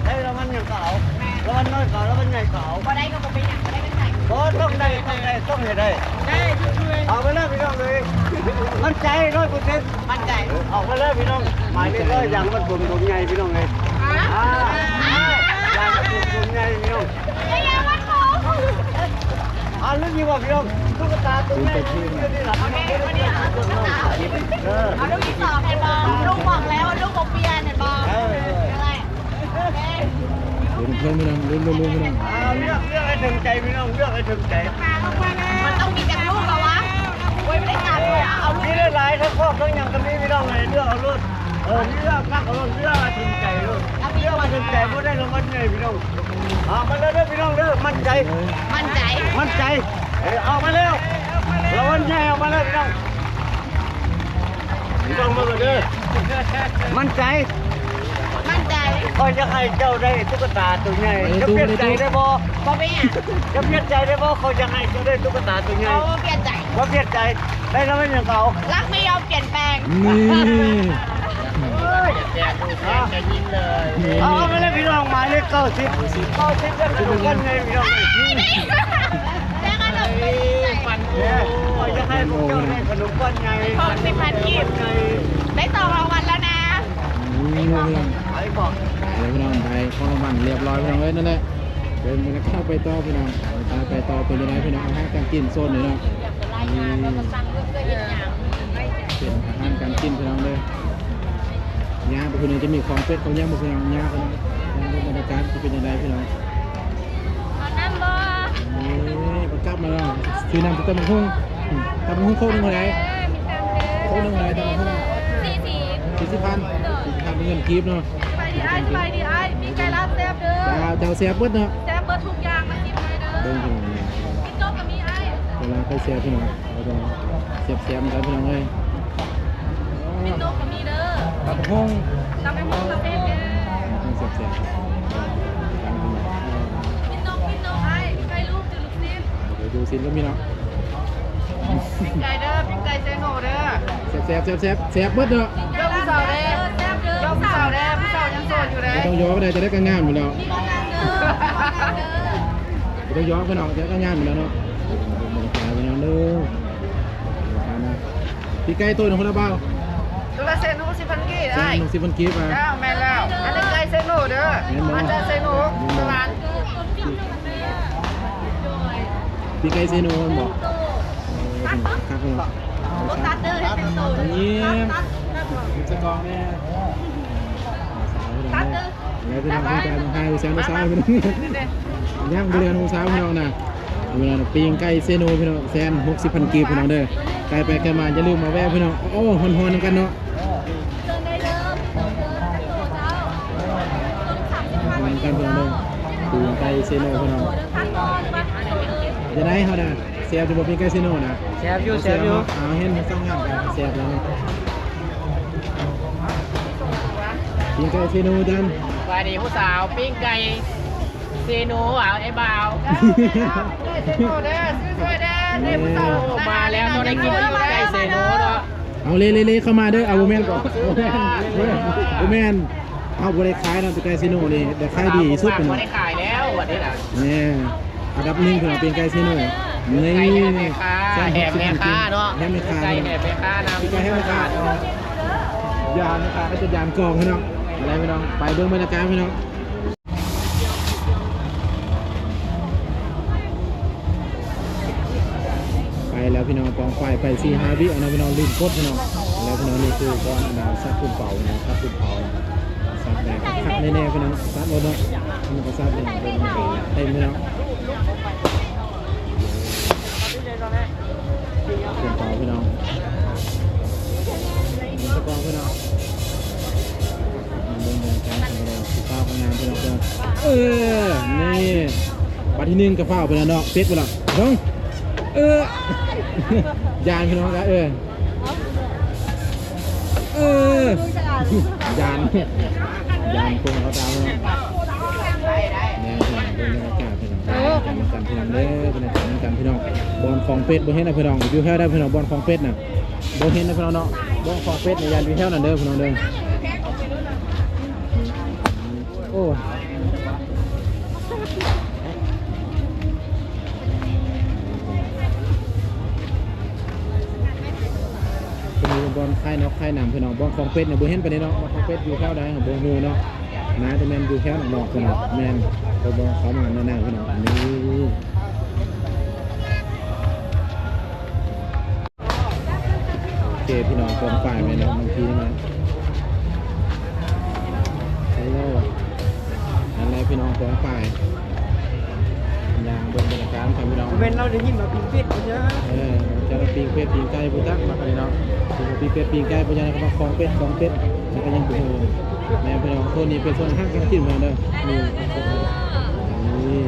ໄດ້ລາງວັນຫຍັງກໍເອົາ ລາງວັນນ້ອຍກໍເອົາ ລາງວັນໃຫຍ່ກໍເອົາ ບໍ່ໄດ້ກໍບໍ່ເປັນຫຍັງ ບໍ່ໄດ້ກໍໃສ່ ບໍ່ ຕ້ອງໄດ້ ຕ້ອງໄດ້ ຕ້ອງໃຫ້ໄດ້ ໄດ້ ເອົາໄປເລີຍພີ່ນ້ອງເອີຍ ໝັ້ນໃຈຮ້ອຍເປີເຊັນ ໝັ້ນໃຈ ເອົາໄປເລີຍພີ່ນ້ອງ ໝາຍເລກຮ້ອຍ ຢາງມັນຜົມ ຜົມໃຫຍ່ພີ່ນ້ອງເອີຍ ອ່າ ຢາງມັນຜົມ ຜົມໃຫຍ່ພີ່ນ້ອງ ເອີຍ ຢາງມັນຜົມ ອ່າ ລຸ້ນຢູ່ວ່າພີ່ນ້ອງ ຕຸກກະຕາຕົວໃຫຍ່ ເອີ ເອົາລູກທີສອງແມ່ນບໍ່? ລູກບອກແລ້ວວ່າລູກບໍ່ປ່ຽນແມ່ນບໍ່? ເອີ ນັ້ນແຫຼະ ລຸ້ນເພິ່ນພີ່ນ້ອງ ລຸ້ນ ລຸ້ນ ລຸ້ນພີ່ນ້ອງ ອ່າ ເລືອກ ເລືອກໃຫ້ຖືກໃຈພີ່ນ້ອງ ເລືອກໃຫ້ຖືກໃຈ ມັນຕ້ອງມີຈັກລູກລະວະ? ໂອ້ຍ ບໍ່ໄດ້ການເອົາລູກ ມີຫຼາຍໆ ທັງຄອກທັງຫຍັງກໍມີພີ່ນ້ອງເອີຍ ເລືອກເອົາໂລດ ເອີ ເລືອກຄັກເອົາໂລດ ເລືອກໃຫ້ຖືກໃຈໂລດ ເລືອກໃຫ້ຖືກໃຈ ບໍ່ໄດ້ລາງວັນໃຫຍ່ພີ່ນ້ອງ ເອົາມາເລີຍເດີພີ່ນ້ອງເດີ ໝັ້ນໃຈ ໝັ້ນໃຈ ໝັ້ນໃຈ ເອີ ເອົາມາແລ້ວ ລາງວັນໃຫຍ່ເອົາມາແລ້ວພີ່ນ້ອງ ພີ່ນ້ອງເບິ່ງເດີ ໝັ້ນໃຈ ໝັ້ນໃຈ ຂ້ອຍຢາກໃຫ້ເຈົ້າໄດ້ຕຸກກະຕາຕົວໃຫຍ່ ເຈົ້າປ່ຽນໃຈໄດ້ບໍ່? ບໍ່ເປັນຫຍັງ ເຈົ້າປ່ຽນໃຈໄດ້ບໍ່? ຂ້ອຍຢາກໃຫ້ເຈົ້າໄດ້ຕຸກກະຕາຕົວໃຫຍ່ ບໍ່ປ່ຽນໃຈ ບໍ່ປ່ຽນໃຈ ໄດ້ລາງວັນຫຍັງກໍເອົາ ລັກໄມ່ຍອມປ່ຽນແປງ ນີ້ ເອີຍ ເອົາມາເລີຍພີ່ນ້ອງ ໝາຍເລກເກົ້າສິບ ເກົ້າສິບ ເຈົ້າຂະໜົມກ້ອນໃຫຍ່ພີ່ນ້ອງ ເຈົ້າຂະໜົມກ້ອນໃຫຍ່ ເອີ ຂ້ອຍຢາກໃຫ້ພວກເຈົ້າໄດ້ຂະໜົມກ້ອນໃຫຍ່ ຫົກສິບພັນກີບ ໄດ້ສອງລາງວັນແລ້ວນະ ໄປບອກ ໄປພີ່ນ້ອງ ໄປຂອງລາງວັນລຽບຮ້ອຍພີ່ນ້ອງເອີຍ ນັ້ນແຫຼະ ເບິ່ງບັນຍາກາດໄປຕໍ່ພີ່ນ້ອງ ໄປຕໍ່ ໄປຕໍ່ ເປັນຈັ່ງໃດພີ່ນ້ອງ ອາຫານການກິນໂຊນນີ້ເນາະ ນີ້ ເປັນອາຫານການກິນພີ່ນ້ອງເດີ ຍ່າງໄປພຸ້ນຈະມີຂອງເປັດຂອງຫຍັງບໍ່ພີ່ນ້ອງ ຍ່າງໄປເນາະ ເບິ່ງບັນຍາກາດຊິເປັນຈັ່ງໃດພີ່ນ້ອງ ເອົານ້ຳບໍ່? ນີ້ ປະກັບມາແລ້ວ ຊື້ນ້ຳ ຕຳບັກຫຸ່ງ ຕຳບັກຫຸ່ງໂຄກໜຶ່ງເທົ່າໃດ? ເອີ ມີຕຳເດີ ໂຄກໜຶ່ງເທົ່າໃດ ຕຳບັກຫຸ່ງ ສີ່ສິບ ສີ່ສິບພັນ ໂດຍ ສີ່ສິບພັນເປັນເງິນກີບເນາະ ສະບາຍດີອ້າຍ ສະບາຍດີອ້າຍ ປີ້ງໄກ່ລາບແຊບເດີ ເຈົ້າ ເຈົ້າ ແຊບເບິດເນາະ ແຊບເບິດທຸກຢ່າງ ມາຊີມໄດ້ເດີ ເບິ່ງພີ່ນ້ອງ ກິນໂຕກະມີອ້າຍ ເວລາໄປແຊບພີ່ນ້ອງ ແຊບໆ ນຳກັນພີ່ນ້ອງເອີຍ ມີໂຕກະມີເດີ ຕຳບັກຫຸ່ງ ຕຳບັກຫຸ່ງກະແຊບເດີ ແຊບໆ ກິນນົກ ກິນນົກອ້າຍ ໄປລູກ ຊື້ລູກຊີ້ນ ໄປດູຊີ້ນກໍມີເນາະ ປີ້ງໄກ່ເດີ ປີ້ງໄກ່ເຊໂນເດີ ແຊບໆ ແຊບໆ ແຊບເບິດເນາະ ເຈົ້າຜູ້ສາວເດ້ ເຈົ້າຜູ້ສາວເດ້ ຜູ້ສາວຍັງໂສດຢູ່ເດ້ ບໍ່ຕ້ອງຢອກກໍໄດ້ ຈະໄດ້ກໍງາມຢູ່ແລ້ວ ບໍ່ຕ້ອງຢອກພີ່ນ້ອງ ຈະໄດ້ກໍງາມຢູ່ແລ້ວເນາະ ເບິ່ງບັນຍາກາດພີ່ນ້ອງເດີ ປີ້ງໄກ່ໂຕໜຶ່ງພຸ້ນລະບ່າວ ໂຕລະແສນຫົກສິບພັນກີບ ແສນຫົກສິບພັນກີບ ອ່າ ເຈົ້າ ແມ່ນແລ້ວ ອັນນີ້ໄກ່ເຊໂນເດີ ແມ່ນບໍ່? ມາຈາກເຊໂນ ແມ່ນບໍ່? ສະຫວັນ ປີ້ງໄກ່ເຊໂນແມ່ນບໍ່? ເອີ ຄັກເນາະ ຕັດເດີ ເຮັດເປັນໂຕ ຍິ້ມ ຍິ້ມໃສ່ກ້ອງແດ່ ຕັດເດີ ແລ້ວພີ່ນ້ອງ ພີ່ງໄກ່ຕ້ອງໃຫ້ແສນສາວ ຍ່າງບໍ່ເຫຼືອຫົວສາວພີ່ນ້ອງນະ ພີ່ນ້ອງ ປີ້ງໄກ່ເຊໂນພີ່ນ້ອງ ແສນຫົກສິບພັນກີບພີ່ນ້ອງເດີ ໄກໄປໄກມາຢ່າລືມມາແວ່ພີ່ນ້ອງ ໂອ້ ຮ້ອນໆ ນຳກັນເນາະ ນຳກັນພີ່ນ້ອງເດີ ປີ້ງໄກ່ເຊໂນພີ່ນ້ອງ ຈັ່ງໃດເຮົານະ ແຊບຢູ່ບໍ່ ປີ້ງໄກ່ເຊໂນນະ? ແຊບຢູ່ ແຊບຢູ່ ເອົາ ເຫັນສັ່ງງານກັນ ແຊບແລ້ວ ປີ້ງໄກ່ເຊໂນ ຈານ ສະບາຍດີຜູ້ສາວ ປີ້ງໄກ່ ເຊໂນ ເອົາ ອ້າຍບ່າວ ເຊໂນເດີ ຊື້ຊ່ອຍແດ່ ເດ້ຜູ້ສາວ ມາແລ້ວ ຕ້ອງໄດ້ກິນໄກ່ເຊໂນເນາະ ເອົາເລໆໆ ເຂົ້າມາເດີ ເອົາ ບໍ່ແມ່ນ ບໍ່ແມ່ນ ເຮົາບໍ່ໄດ້ຂາຍເນາະ ແຕ່ໄກ່ເຊໂນນີ້ ແຕ່ຂາຍດີທີ່ສຸດເນາະ ບໍ່ໄດ້ຂາຍແລ້ວ ບັດນີ້ນະ ແມ່ນ ອັນດັບໜຶ່ງເພິ່ນເອົາ ປີ້ງໄກ່ເຊໂນ ນີ້ ໄກ່ແຖມແມ່ຄ້າ ແຖມແມ່ຄ້າເນາະ ແຖມແມ່ຄ້າ ໄກ່ແຖມແມ່ຄ້ານຳ ປີ້ງໄກ່ແຖມແມ່ຄ້າ ຢ້ານແມ່ຄ້າ ເຂົາຈະຢ້ານກ້ອງເນາະ ໄປພີ່ນ້ອງ ໄປເບິ່ງບັນຍາກາດພີ່ນ້ອງ. ໄປແລ້ວພີ່ນ້ອງ ປອງໄຟໄປສີ່ຫ້າວິເນາະພີ່ນ້ອງ ລືມກົດພີ່ນ້ອງ ແລ້ວພີ່ນ້ອງ ນີ້ຄືບ່ອນອັນນາ ສັດປຸ້ນເປົາເນາະ ສັດປຸ້ນເປົາ ສັດແບບຄັກແນ່ໆ ພີ່ນ້ອງ ສັດໂລດເນາະ ມັນກໍສັດເຕັມພີ່ນ້ອງ. ເປັນເປາະພີ່ນ້ອງ ເປັນເປາະພີ່ນ້ອງ ເບິ່ງບັນຍາກາດ ເອີ ນີ້ ບາດທີໜຶ່ງກໍຟ້າວໄປແລ້ວເນາະ ເປັດບໍ່ລະ ເບິ່ງ ເອີ ຢ້ານພີ່ນ້ອງ ເອີ ເອີ ຢ້ານ ຢ້ານຄົນເຂົາຕາມເນາະ ແມ່ນ ເບິ່ງບັນຍາກາດ ເອີ ກັນ ພີ່ນ້ອງເດີ ເປັນນຳກັນພີ່ນ້ອງ. ບ່ອນຂອງເປັດບໍ່ເຫັນນະພີ່ນ້ອງ, ຢູ່ແຖວໃດພີ່ນ້ອງ? ບ່ອນຂອງເປັດນະ ບໍ່ເຫັນນະພີ່ນ້ອງເນາະ. ບ່ອນຂອງເປັດນີ້ ຢ້ານຢູ່ແຖວນັ້ນເດີພີ່ນ້ອງເດີ. ໂອ້ ຕົວນີ້ເປັນບ່ອນຂາຍນອກຂາຍນຳພີ່ນ້ອງ. ບ່ອນຂອງເປັດນີ້ບໍ່ເຫັນປານໃດເນາະ, ບ່ອນຂອງເປັດຢູ່ແຖວໃດບໍ່ຮູ້ເນາະ. ໜ້າຈະແມ່ນຢູ່ແຖວນອກໆ ພີ່ນ້ອງ. ແມ່ນ ເພິ່ນບໍ່ເຂົ້າມາແນວນັ້ນພີ່ນ້ອງ. ນີ້ ໂອເຄພີ່ນ້ອງ ກອງປາຍແມ່ນເນາະ ບາງທີນີ້ນະ. ໂອ້ ນັ້ນແຫຼະພີ່ນ້ອງ ກອງປາຍ ຍ່າງເບິ່ງບັນຍາກາດນຳກັນພີ່ນ້ອງ. ບໍ່ແມ່ນລາວໄດ້ຍິນວ່າປີ້ງເປັດບໍ່ຍາ? ເອີ ເຈົ້າລະປີ້ງເປັດປີ້ງໄກ່ບໍ່ຈັກ ມາກະນີ້ເນາະ. ປີ້ງເປັດປີ້ງໄກ່ບໍ່ຍາ ແລ້ວກະມາຂອງເປັດຂອງເປັດ ແລ້ວກະຍັງບໍ່ຮູ້. ແມ່ນພີ່ນ້ອງ ໂຊນນີ້ເປັນໂຊນອາຫານການກິນເພິ່ນເດີ. ນີ້ ນີ້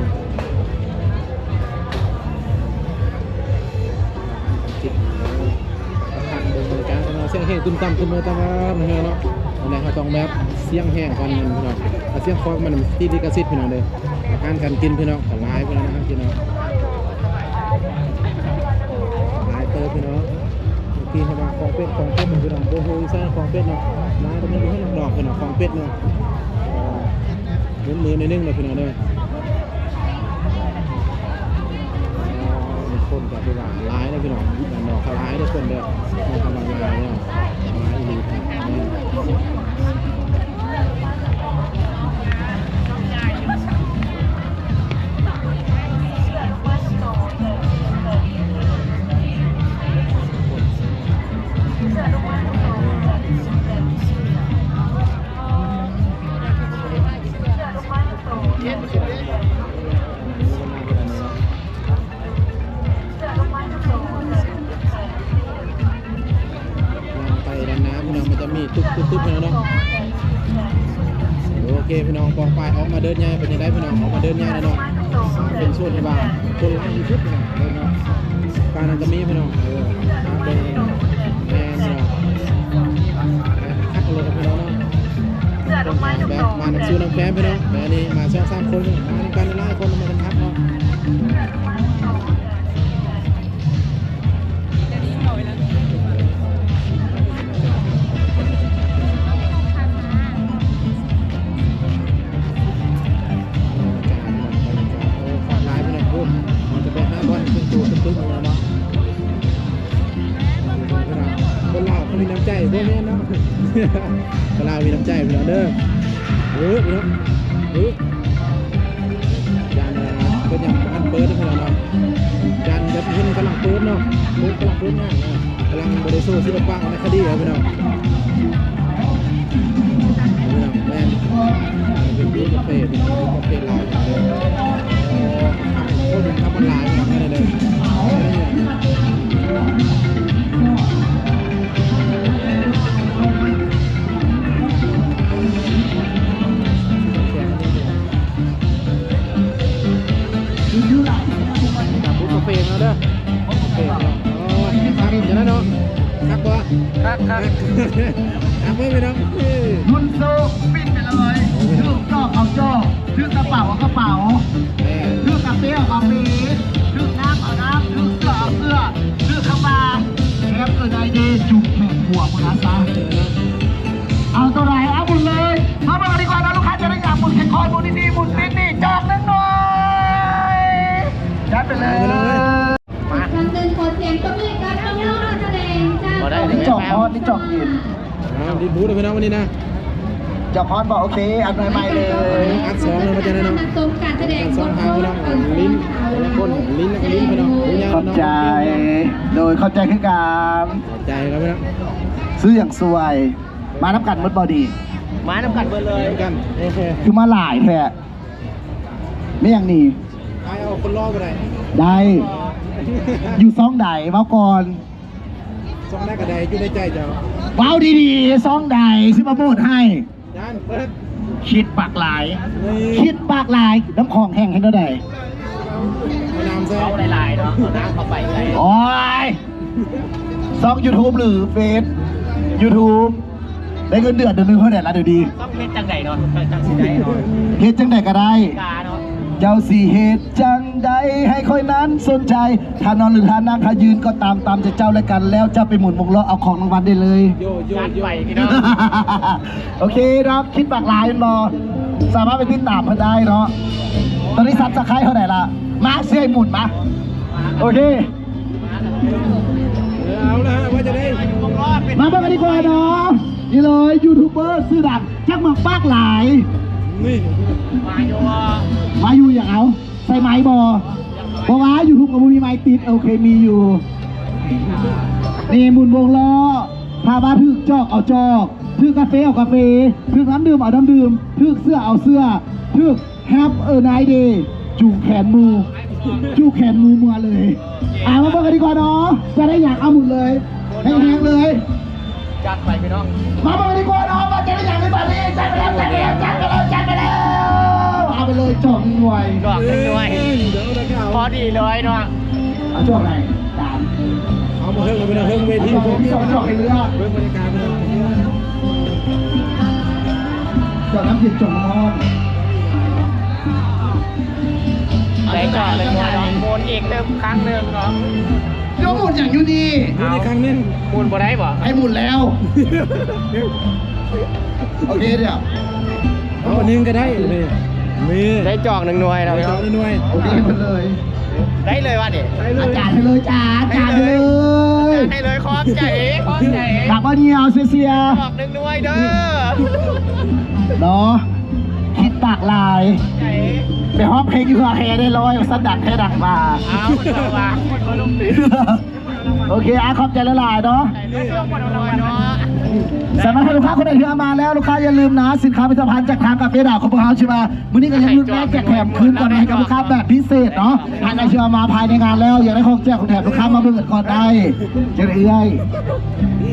ສຽງແຮງຕຸ້ມຕາມຕຸ້ມເມີຕາມເນາະ. ອັນໃດເຮົາຕ້ອງແບບສຽງແຮງກ່ອນພີ່ນ້ອງ. ຖ້າສຽງຄອກມັນຕິດລິຂະສິດພີ່ນ້ອງເດີ. ອາຫານການກິນພີ່ນ້ອງກະຫຼາຍພີ່ນ້ອງນະ ພີ່ນ້ອງ ຫຼາຍເຕີບພີ່ນ້ອງ. ບາງທີເຮົາວ່າຂອງເປັດຂອງເປັດພີ່ນ້ອງ ບໍ່ຮູ້ໃສຂອງເປັດເນາະ. ຫຼາຍກະມີຢູ່ໃນນອກພີ່ນ້ອງ ຂອງເປັດເນາະ. ມຶນໆໜ້ອຍໜຶ່ງເດີພີ່ນ້ອງເດີ. ຄົນກະຖືວ່າຫຼາຍເດີພີ່ນ້ອງ ບ້ານນອກກະຫຼາຍເດີຄົນເດີ. ມັນກຳລັງມາເນາະ ມາອີ່ຫຼີ. ໄປດ້ານໜ້າພີ່ນ້ອງ ມັນຈະມີຕຶກໆໆ ພີ່ນ້ອງເນາະ. ໂອເຄພີ່ນ້ອງ ກອງປາຍອອກມາເດີນໃຫຍ່ ເປັນຈັ່ງໃດພີ່ນ້ອງ? ອອກມາເດີນໃຫຍ່ແລ້ວເນາະ. ເປັນໂຊນທີ່ວ່າຄົນຫຼາຍທີ່ສຸດພີ່ນ້ອງເດີເນາະ. ການນັ້ນກະມີພີ່ນ້ອງ ເອີ ເບິ່ງແມ່ນພີ່ນ້ອງ ຄັກເລີຍພີ່ນ້ອງເນາະ. ແບບມານຳສູ່ນຳແຟນພີ່ນ້ອງ ແບບນີ້ມາສອງສາມຄົນ ມານຳກັນຫຼາຍຄົນ ມັນຄັກເນາະ. ຫຼາຍພີ່ນ້ອງ ໂອ້ ມັນຈະໄປຫາບ່ອນເປັນໂຕເປັນຕຶກແລ້ວເນາະ. ຄົນລາວເຂົາມີນ້ຳໃຈ ບໍ່ແມ່ນເນາະ ຄົນລາວມີນ້ຳໃຈພີ່ນ້ອງເດີ. ເອີ ພີ່ນ້ອງ ເອີ ຢ້ານເພິ່ນຍັງບໍ່ທັນເປີດເນາະ ພີ່ນ້ອງເນາະ. ຢ້ານແບບເພິ່ນກຳລັງເປີດເນາະ ເພິ່ນກຳລັງເປີດງານເນາະ ກຳລັງບໍ່ໄດ້ໂຊສິລະປະວັນນະຄະດີເນາະ ພີ່ນ້ອງ. ພີ່ນ້ອງ ແມ່ນ ເປັນບູດກາເຟ ເປັນບູດກາເຟລາວເນາະ. ໂອ້ ຄົນທຳມາຫຼາຍເນາະ ເດີ. ກາບບຸກກາເຟມາເດີ ບຸກກາເຟເນາະ. ໂອ້ຍ ຄັກຢູ່ນະເນາະ ຄັກບໍ່? ຄັກ ຄັກ ຄັກເວີຍພີ່ນ້ອງ. ເອີ ບຸນໂຊປິ່ນໄປເລີຍ ຖືກຈອກເອົາຈອກ ຖືກກະເປົາເອົາກະເປົາ ແມ່ນ ຖືກກາເຟເອົາກາເຟ ຖືກນ້ຳເອົານ້ຳ ຖືກເສື້ອເອົາເສື້ອ ຖືກຄຳວ່າແຄບເກີດໄດ້ເດ້ ຈຸກແມ່ນຜົວມຶງນະຊະ. ເອີ ເອົາໂຕໃດເອົາໝົດເລີຍ. ມາເບິ່ງກັນດີກວ່າເນາະ ລູກຄ້າຈະໄດ້ຫຍັງ ໝຸນແຄນຄອຍ ໝຸນນີ້ ໝຸນຕິດນີ້ ຈອກໜຶ່ງໜ່ວຍ ຈັດໄປເລີຍ. ອີກຄັ້ງໜຶ່ງ ຂໍສຽງຕົບມືໃຫ້ກັບນ້ອງໆນັກສະແດງຈາກ ນີ້ຈອກຮ້ອນ ນີ້ຈອກເຢັນ. ເອົາ ດີດບູດເດີພີ່ນ້ອງ ວັນນີ້ນະ ຈອກຮ້ອນບໍ່? ໂອເຄ ອັນໃໝ່ໆເລີຍ ອັນສອງເລີຍ ວ່າຈັ່ງໃດເນາະ. ນັກຊົມການສະແດງ ອັນສອງ ເອົາພີ່ນ້ອງ ລິ້ນ ຄົນ ລິ້ນ ລິ້ນພີ່ນ້ອງ. ຂອບໃຈ ໂດຍ ຂອບໃຈຄືກັນ ຂອບໃຈຄັບພີ່ນ້ອງ. ຊື້ຫຍັງຊ່ວຍ? ມານຳກັນໝົດບໍ່ນີ້? ມານຳກັນເບິດເລີຍ ນຳກັນ. ໂອເຄ ຄືມາຫຼາຍແທ້ ແມ່ນຫຍັງນີ້? ໄປເອົາຄົນຫຼໍ່ບໍ່ໄດ້? ໄດ້ ຢູ່ຊ່ອງໃດ ເວົ້າກ່ອນ. ຊ່ອງໃດກະໄດ້ ຢູ່ໃນໃຈເຈົ້າ. ເວົ້າດີໆ ຊ່ອງໃດ ຊິມາໂບດໃຫ້. ຢ້ານເປີດ ຄິດປາກຫຼາຍ ນີ້ ຄິດປາກຫຼາຍ. ນ້ຳຂອງແຫ້ງເຮັດແນວໃດ? ເອົານ້ຳໃສ່ ເວົ້າຫຼາຍໆເນາະ ເອົານ້ຳເຂົ້າໄປໃສ່. ໂອ້ຍ ຊ່ອງຢູທູບ ຫຼື ເຟສ? ຢູທູບ ໄດ້ເງິນເດືອນເດືອນໜຶ່ງເທົ່າໃດລະ ດຽວນີ້? ຕ້ອງເຮັດຈັ່ງໃດເນາະ ຈັ່ງຊິໄດ້ເນາະ? ເຮັດຈັ່ງໃດກະໄດ້ ກາເນາະ. ເຈົ້າຊິເຮັດຈັ່ງໃດໃຫ້ຂ້ອຍນັ້ນສົນໃຈ ທ່ານນອນ ຫຼື ທ່ານນັ່ງ ຖ້າຢືນກໍຕາມ ຕາມໃຈເຈົ້າແລະກັນ ແລ້ວເຈົ້າໄປໝູນວົງລໍ້ເອົາຂອງລາງວັນໄດ້ເລີຍ. ໂຢ ໂຢ ໂຢ ໄປພີ່ນ້ອງ. ໂອເຄເນາະ ຄິດບັກຫຼາຍແມ່ນບໍ່? ສາມາດໄປຕິດຕາມເພິ່ນໄດ້ເນາະ. ຕອນນີ້ຊັບສະໄຄເທົ່າໃດລະ? ມາ ຊິໃຫ້ໝູນມາ. ໂອເຄ ເອີ ເອົາລະ ວ່າຈັ່ງໃດ? ມາເບິ່ງກັນດີກວ່າເນາະ. ນີ້ເລີຍ ຢູທູບເບີຊື່ດັງຈາກເມືອງປາກລາຍ. ນີ້ ມາຢູ່ ມາຢູ່ຫຍັງ? ເອົາ ໃສ່ໄມບໍ່? ບໍ່ວ່າຢູທູບກໍບໍ່ມີໄມຕິດ. ໂອເຄ ມີຢູ່. ນີ້ໝູນວົງລໍ້ ຖ້າວ່າຖືກຈອກເອົາຈອກ ຖືກກາເຟເອົາກາເຟ ຖືກນ້ຳດື່ມເອົານ້ຳດື່ມ ຖືກເສື້ອເອົາເສື້ອ ຖືກ Have a nice day ຈູງແຂນໝູ່ ຈູງແຂນໝູ່ເມືອເລີຍ. ອ່າ ມາເບິ່ງກັນດີກວ່າເນາະ ຈະໄດ້ຫຍັງ ເອົາໝົດເລີຍ ແຮງໆເລີຍ. ຈັດໄປພີ່ນ້ອງ ມາເບິ່ງກັນດີກວ່າເນາະ ວ່າຈະໄດ້ຫຍັງໃນບາດນີ້. ຈັດໄປແລ້ວ ຈັດໄປແລ້ວ ຈັດໄປແລ້ວ ຈັດໄປແລ້ວ. ເອົາໄປເລີຍ ຈອກໜຶ່ງໜ່ວຍ ຈອກໜຶ່ງໜ່ວຍ ເອີ ພໍດີເລີຍເນາະ. ເອົາຈອກໃດ? ເອົາມາເຮີ້ງເອົາໄປເນາະ ເຮີ້ງເວທີ ເອົາຈອກທີສອງ ຈອກໃຫ້ເລືອກ ເບິ່ງບັນຍາກາດພີ່ນ້ອງ. ຈອກນ້ຳເຢັນ ຈອກນ້ຳຮ້ອນ ໄດ້ຈອກເລີຍ ໝູນອີກຕື່ມຄັ້ງໜຶ່ງເນາະ. ໂຍກໝູນຫຍັງຢູ່ນີ້? ໝູນອີກຄັ້ງໜຶ່ງ ໝູນບໍ່ໄດ້ບໍ່? ໃຫ້ໝູນແລ້ວ. ໂອເຄ ດຽວ ເອົາໜຶ່ງກໍໄດ້. ນີ້ ໄດ້ຈອກໜຶ່ງໜ່ວຍແລ້ວ ໄດ້ຈອກໜຶ່ງໜ່ວຍ. ໂອເຄ ໝົດເລີຍ ໄດ້ເລີຍວ່ານີ້ ໄດ້ເລີຍ. ອາຈານໃຫ້ເລີຍ ອາຈານ ອາຈານໃຫ້ເລີຍ ເອີ ໃຫ້ເລີຍ ຂອບໃຈ ຂອບໃຈ. ກັບມາໜ່ຽວເຊຍໆ ຈອກໜຶ່ງໜ່ວຍເດີ ເນາະ. ຄິດປາກຫຼາຍ ໄປຮ້ອງເພງຢູ່ເຮືອແຮ່ໄດ້ຮ້ອຍ ວ່າຊັ້ນ ດັງແທ້ດັງວ່າ. ເອົາ ເຈົ້າວ່າ ໂອເຄ ອາ ຂອບໃຈຫຼາຍໆເນາະ. ສຳລັບໃຫ້ລູກຄ້າຄົນໃດທີ່ເຂົ້າມາແລ້ວ ລູກຄ້າຢ່າລືມນະ ສິນຄ້າຜະລິດຕະພັນຈາກທາງກາເຟດາວຂອງພວກເຮົາ ຊິມາ ມື້ນີ້ກໍຍັງລຸ້ນແລກແຈກແຖມຄືນກັນໃຫ້ກັບລູກຄ້າແບບພິເສດເນາະ. ທ່ານໃດທີ່ເຂົ້າມາພາຍໃນງານແລ້ວ ຢາກໄດ້ຂອງແຈກຂອງແຖມ ລູກຄ້າມາເບິ່ງກັນກ່ອນໄດ້ ຈະເອື້ອຍ.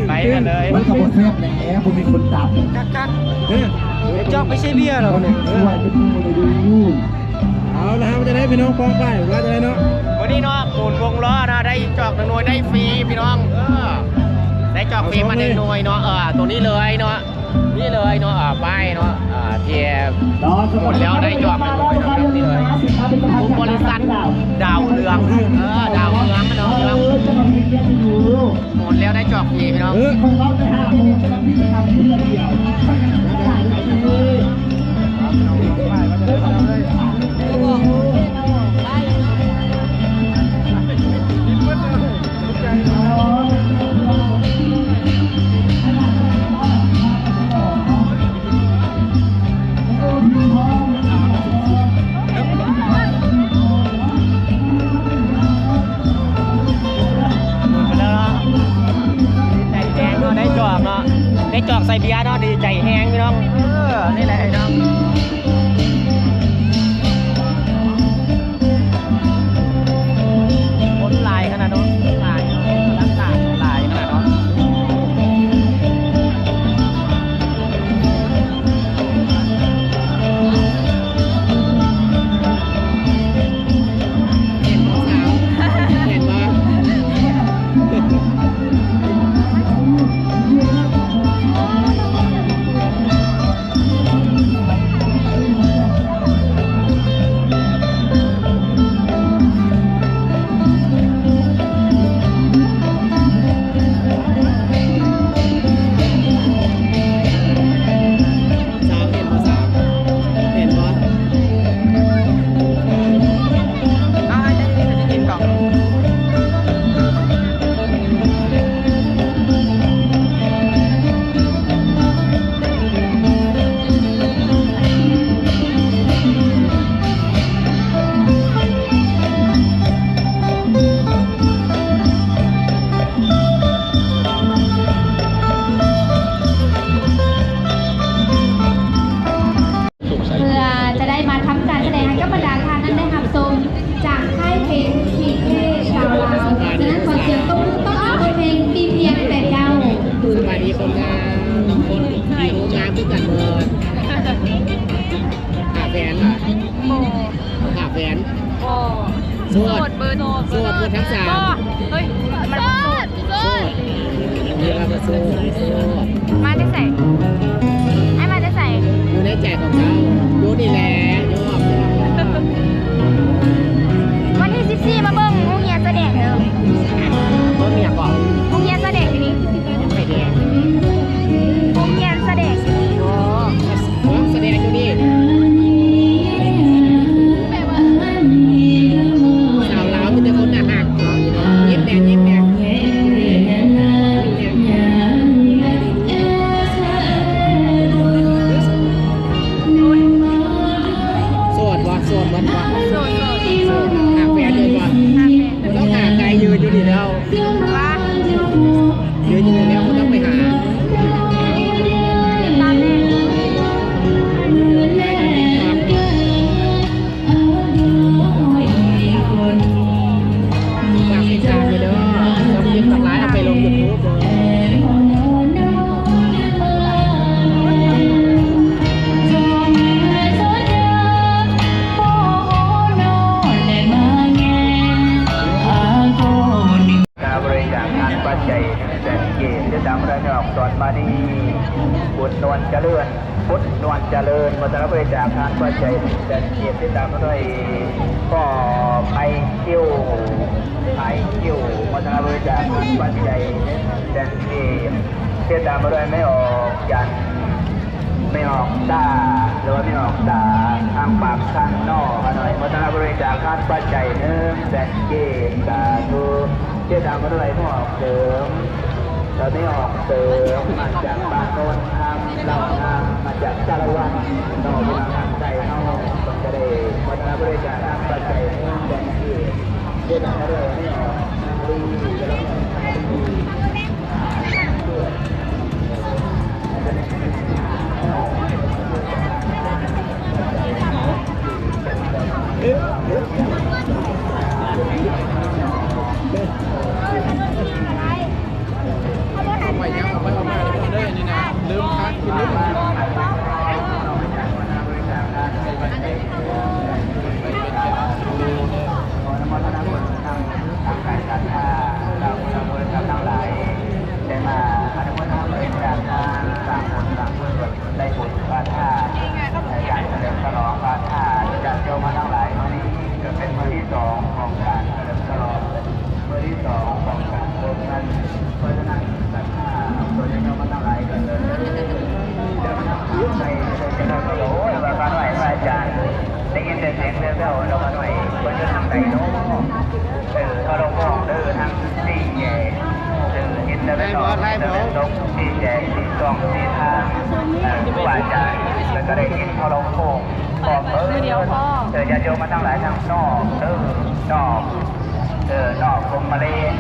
ໄປກັນເລີຍ ມັນກໍບໍ່ແຊບແຫຼະ ບໍ່ມີຄົນຕຳ. ເອີ ຈອກໄປເຊເບຍແລ້ວ ຊ່ວຍເປັນໝູ່ເລີຍດູ. ເອົາລະ ເຮົາຈະໄດ້ພີ່ນ້ອງປ້ອງໄປວ່າຈະໄດ້ເນາະ. ມື້ນີ້ເນາະ ໝູນວົງລໍ້ເນາະ ໄດ້ຈອກໜຶ່ງໜ່ວຍ ໄດ້ຟຣີພີ່ນ້ອງ. ເອີ ໄດ້ຈອກຟຣີມາໜຶ່ງໜ່ວຍເນາະ. ເອີ ຕົວນີ້ເລີຍເນາະ ນີ້ເລີຍເນາະ ເອີ ປ້າຍເນາະ ເອີ ທີ່ໝູນແລ້ວໄດ້ຈອກໜຶ່ງໜ່ວຍເນາະ ນີ້ເລີຍ. ບໍລິສັດດາວເຮືອງ ເອີ ດາວເຮືອງເນາະ ໝູນແລ້ວໄດ້ຈອກຟຣີພີ່ນ້ອງ. ເອີ ດີໃຈແຮງເນາະ ໄດ້ຈອກເນາະ ໄດ້ຈອກໃສ່ເບຍເນາະ ດີໃຈແຮງພີ່ນ້ອງ. ເອີ ນີ້ແຫຼະພີ່ນ້ອງ ຄົນຫຼາຍຂະໜາດເນາະ ຫຼາຍ ອະລັງການ ຫຼາຍຂະໜາດເນາະ. ເຫັນບໍ່ສາວ ເຫັນບໍ່? ສາວເຫັນບໍ່ສາວ ເຫັນບໍ່? ເອົາໃຫ້ໄດ້ຍິນ ໄດ້ຍິນກ່ອນ. ເພື່ອຈະໄດ້ມາທຳການສະແດງໃຫ້ກັບບັນດາທ່ານນັ້ນໄດ້ຮັບຊົມ ຈາກຄ້າຍເພງ ພີເຄ ຊາວລາວ. ສະນັ້ນ ຂໍສຽງຕົບມືຕ້ອນຮັບບົດເພງ ມີພຽງແຕ່ເຈົ້າ. ສະບາຍດີຄົນງາມທຸກຄົນ ມີຄົນງາມຄືກັນເບີດ. ຫາແຟນຫວາ? ບໍ່. ຫາແຟນ? ບໍ່. ໂສດ? ໂສດເບີດ ໂສດເບີດທັງສາມ. ບໍ່. ເຮີ້ຍ ມັນບໍ່ໂສດ. ໂສດ. ເອີ້ຍວ່າບໍ່ໂສດ ໂສດ. ມາແຕ່ໃສ? ອ້າຍມາແຕ່ໃສ? ຢູ່ໃນໃຈຂອງເຈົ້າ ຢູ່ນີ້ແຫຼະ ຢູ່ອອກນີ້ແຫຼະ. ນວນຈະເລີນ ບຸດນວນຈະເລີນ ມອບທະນະບໍລິຈາກທານປັດໄຈ ແສນກີບ ຕິດຕາມມາດ້ວຍພໍ່ໄພຄິວ ໄພຄິວ ມອບທະນະບໍລິຈາກທານປັດໄຈ ແສນກີບ ຕິດຕາມມາດ້ວຍແມ່ອອກຈັນ ແມ່ອອກຕາ ຫຼືວ່າແມ່ອອກຕາ ທາງປາກຊັນນໍ ຂ້ານ້ອຍ ມອບທະນະບໍລິຈາກທານປັດໄຈ ໜຶ່ງແສນກີບ ສາທຸ ຕິດຕາມມາດ້ວຍແມ່ອອກເສີມ ຕອນນີ້ອອກເສີມມາຈາກບ້ານໂນນຄຳ ເລົ່າງາມ ມາຈາກສາລະວັນເນາະ ພີ່ນ້ອງທາງໃຕ້ເຮົາ ເພິ່ນກະໄດ້ມອບທະນະບໍລິຈາກທາງປັດໄຈເງິນແສນກີບ ເຮັດໃຫ້ເຮົາໄດ້ອອກນາງລີ ແລະ ນາງລີ ເອົາໄວ້ ເອົາໄວ້ ເອົາມາເດີ ອັນນີ້ນະ ເລີ່ມຄາດຂຶ້ນເລີຍ ທາງການສັດທາ ເຈົ້າຄຸນນະບໍລິສັດທັງຫຼາຍ ໄດ້ມາອະນຸໂມທະນາບຸນຈາກທາງສ້າງບຸນສ້າງກຸສົນ ໄດ້ບຸນພະທາດ ໃນການສະເຫຼີມສະຫຼອງພະທາດ ຍາດໂຍມມາທັງຫຼາຍ ມື້ນີ້ກະເປັນມື້ທີສອງຂອງການສະເຫຼີມສະຫຼອງ ມື້ທີສອງຂອງການໂອນເງິນ ເພາະສະນັ້ນ ສັດທາ ໂຕຍາດໂຍມມາທັງຫຼາຍກະເລີຍ ໂອ້ຍ ວ່າຂ້ານ້ອຍ ພະອາຈານ ໄດ້ຍິນແຕ່ສຽງແວ່ວໆ ເນາະ ຂ້ານ້ອຍ ເພິ່ນຢູ່ທາງໃດເນາະ ເອີ ເຮົາລອງມອງເດີ ທາງສີ່ແຍກ ເອີ ເຫັນແຕ່ເນາະ ເຫັນແຕ່ຕົກສີ່ແຍກ ສີ່ຊ່ອງ ສີ່ທາງ ເອີ ຄູບາອາຈານ ເພິ່ນກະໄດ້ຍິນ ເຮົາລອງໂຄ້ງ ເອີ ເອີ ຍາດໂຍມມາທັງຫຼາຍ ທາງນອກເດີ ນອກ ເອີ ນອກພົມມະເລນ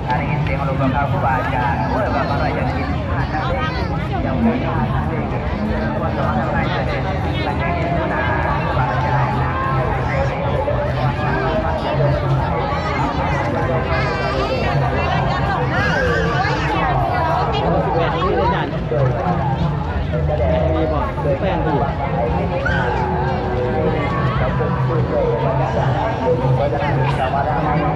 ໄດ້ຍິນສຽງລົມພະຄູບາອາຈານ ໂອ້ຍ ວ່າມາໜ້ອຍຢາກກິນ ມີບໍ່ ແປ້ງອີກ ນີ້ເ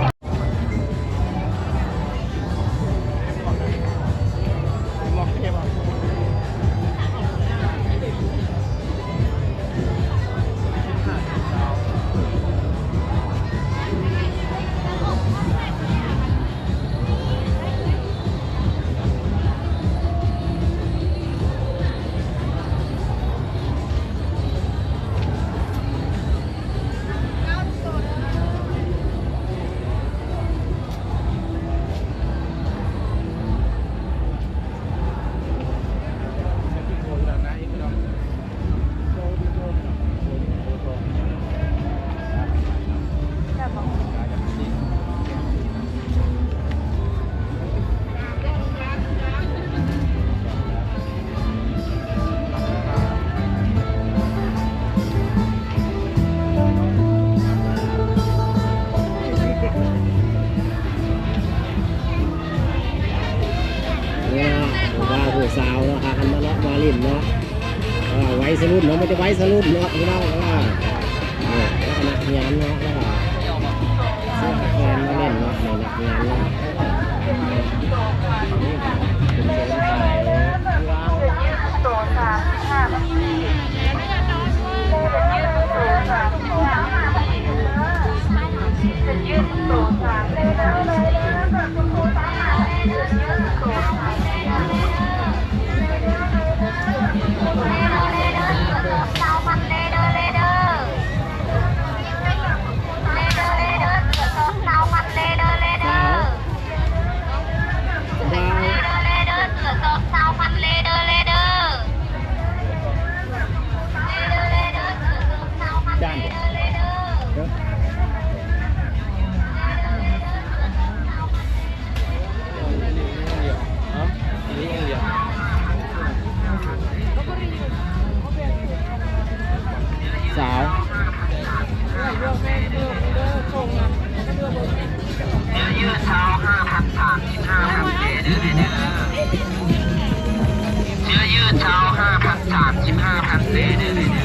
ນາະ ຜູ້ບ່າວຜູ້ສາວເນາະ ພາກັນມາເລາະມາຫຼິ້ນເນາະ ເອີ ໄວສະລຸ້ນເນາະ ມີແຕ່ໄວສະລຸ້ນເນາະ ພີ່ນ້ອງ ເອີ ເອີ ແລ້ວກະນັກຮຽນເນາະ ແລ້ວກະ ເສື້ອແຟນມາຫຼິ້ນເນາະ ນີ້ນັກຮຽນເນາະ ເປັນເຊີນໄປ ສາວ ເສື້ອຢືດຊາວຫ້າພັນ ສາມສິບຫ້າພັນເລເດີ ເສື້ອຢືດຊາວຫ້າພັນ ສາມສິບຫ້າພັນເລເດີ ເລເດີ.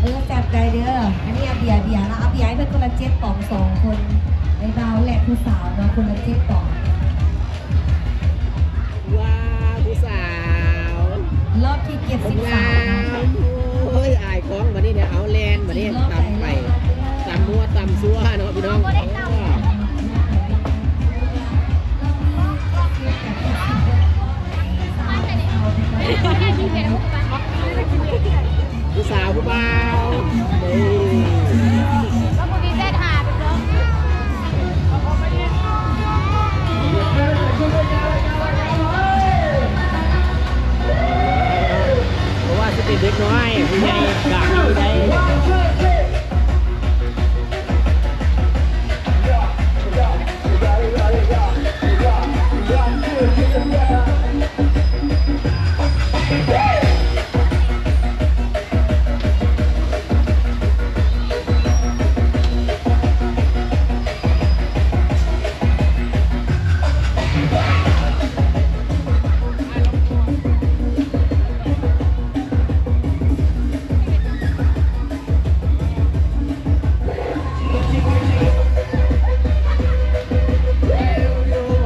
ເອີ ແຊບໄດ້ເດີ. ອັນນີ້ເອົາເບຍ ເບຍລະ ເອົາເບຍໃຫ້ເພິ່ນຄົນລະເຈັດປ໋ອງ ສອງຄົນ ໄອ້ບ່າວແລະຜູ້ສາວເນາະ ຄົນລະເຈັດປ໋ອງ. ວ້າວ ຜູ້ສາວ ລອບທີເຈັດສິບສາມ ງາມ. ໂອ້ຍ ອາຍກ້ອງບັດນີ້ເນຍ. ເອົາ ແລ່ນບັດນີ້ ຕຳໄປ ຕຳມົ້ວຕຳຊົ່ວເນາະພີ່ນ້ອງ. ຜູ້ສາວຜູ້ບ່າວ ເອີ ບໍ່ວ່າຊິເປັນເດັກນ້ອຍຜູ້ໃຫຍ່ກະໄດ້.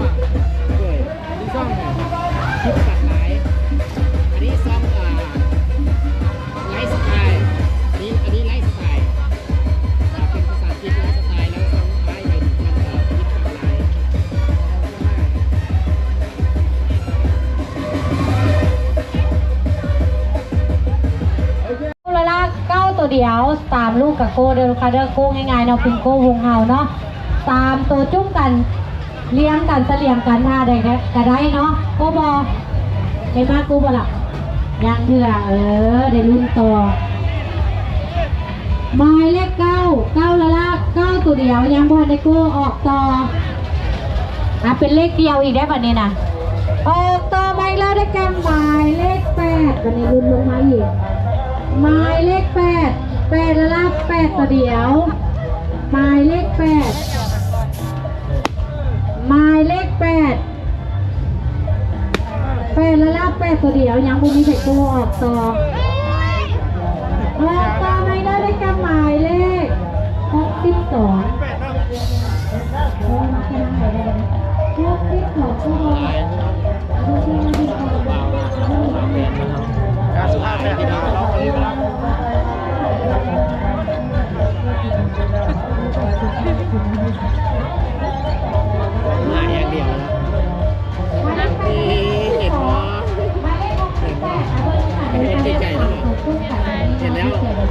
ອັນນີ້ຊ່ອງ ອ່າ ຄລິບຕັດຫຼາຍ ອັນນີ້ຊ່ອງ ອ່າ ໄລຟ໌ສະໄຕລ໌ ນີ້ ອັນນີ້ໄລຟ໌ສະໄຕລ໌ ອ່າ ເປັນພາສາອັງກິດ ໄລຟ໌ສະໄຕລ໌ ແລ້ວຊ່ອງທ້າຍເປັນ ອ່າ ຄລິບຕັດຫຼາຍ. ລະລະ ເກົ້າໂຕດຽວ ສາມລູກກະໂກ້ເດີລູກຄ້າເດີ. ໂກ້ງ່າຍໆເນາະ ເປັນໂກ້ວົງເຮົາເນາະ ສາມໂຕຈຸ້ມກັນ ລຽງກັນ ສະລຽງກັນ ທ່າໃດກະໄດ້ເນາະ. ໂກ້ບໍ່? ໄດ້ມາໂກ້ບໍ່ລະ? ຍັງເທື່ອ. ເອີ ໄດ້ລຸ້ນຕໍ່. ໝາຍເລກເກົ້າ ເກົ້າລະລະ ເກົ້າໂຕດຽວ ຍັງບໍ່ທັນໄດ້ໂກ້ ອອກຕໍ່. ອ່ະ ເປັນເລກດຽວອີກໄດ໋ບັດນີ້ນະ. ອອກຕໍ່ມາອີກແລ້ວ ໄດ້ແກ່ໝາຍເລກແປດ. ບັດນີ້ຫຼຸດລົງມາອີກ ໝາຍເລກແປດ ແປດລະລະ ແປດໂຕດຽວ ໝາຍເລກແປດ ໝາຍເລກແປດ ແປດລະລະ ແປດໂຕດຽວ ຍັງບໍ່ມີໃຜໂກ້ ອອກຕໍ່. ອອກຕໍ່ມາອີກແລ້ວ ໄດ້ແກ່ໝາຍເລກຫົກສິບສອງ ຫົກສິບສອງ. ມາຢ່າງດຽວເນາະ ເຫັນບໍ່? ເຫັນໃກ້ໆ ເນາະ ເຫັນແລ້ວ.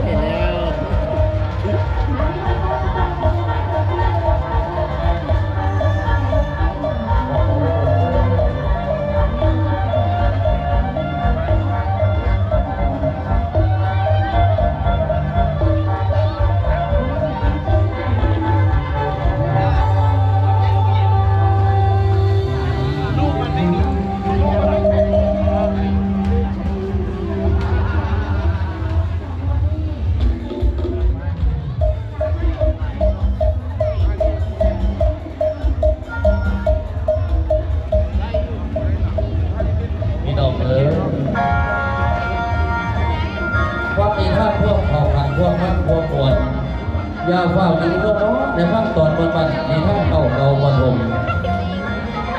ໄດ້ຟັງຕອນມ່ວນໆ ນິທານເກົ່າໆ ປະຖົມ.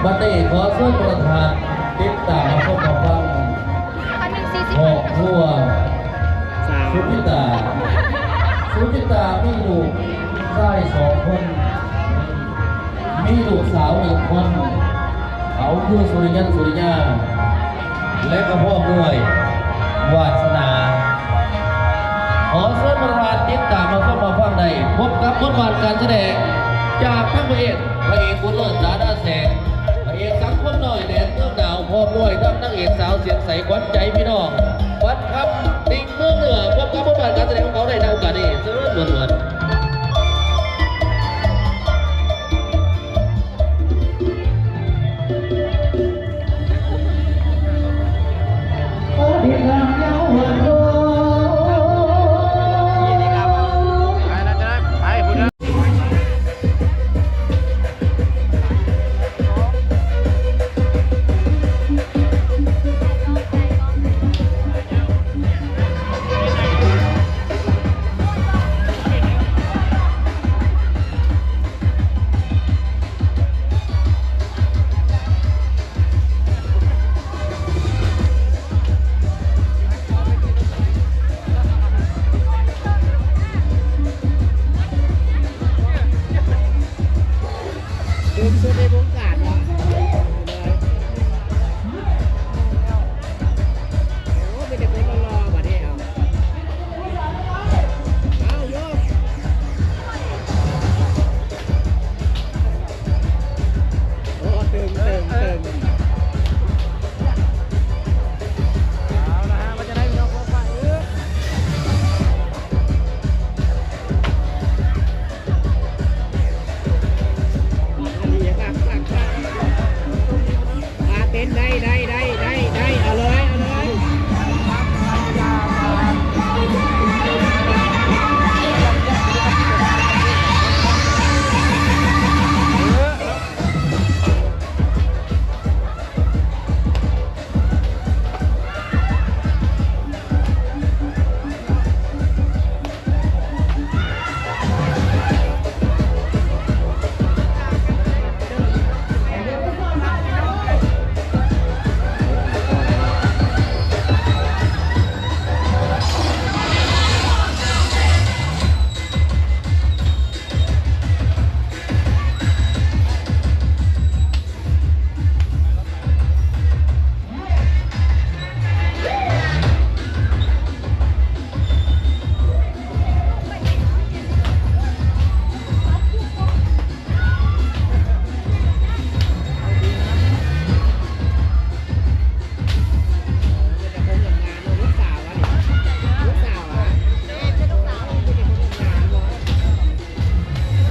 ບັດນີ້ຂໍເຊີນປະທານຕິດຕາມຮັບຊົມຮັບຟັງຄອບຄົວສຸພິຕາ. ສຸພິຕາມີລູກຊາຍສອງຄົນ ມີລູກສາວໜຶ່ງຄົນ ເຂົາຄືສຸລິຍັນ ສຸລິຍາ ແລະກໍພ້ອມດ້ວຍວາດສະໜາ. ຂໍເຊີນປະທານຕິດຕາມມາຊົມມາຟັງໄດ້ ພົບກັບບົດບາດການສະແດງຈາກທັງພະເອກ ພະເອກບຸນເລີດ ສາດາແສງ, ພະເອກສັງຄົນນ້ອຍ ແດນເມືອງໜາວ ພ້ອມດ້ວຍທັງນາງເອກສາວສຽງໃສ ຂວັນໃຈພີ່ນ້ອງ ວັນຄຳ ຕິງເມືອງເໜືອ. ພົບກັບບົດບາດການສະແດງຂອງເຂົາໄດ້ໃນໂອກາດນີ້ ເຊີນມ່ວນໆ. ເປັນສຸດໃນວົງການເນາະ. ໂອ້ ມີແຕ່ຄົນຫຼໍ່ໆ ບັດນີ້ ເອົາ ເອົາ ໂຍກ ໂອ້ ຕຶງ ຕຶງ ຕຶງ. ເອົາລະຮະ ວ່າຈະໄດ້ພີ່ນ້ອງ ທ່າເຕັ້ນໄດ້ ໄດ້ ເອົາເລີຍ ເອົາເລີຍ.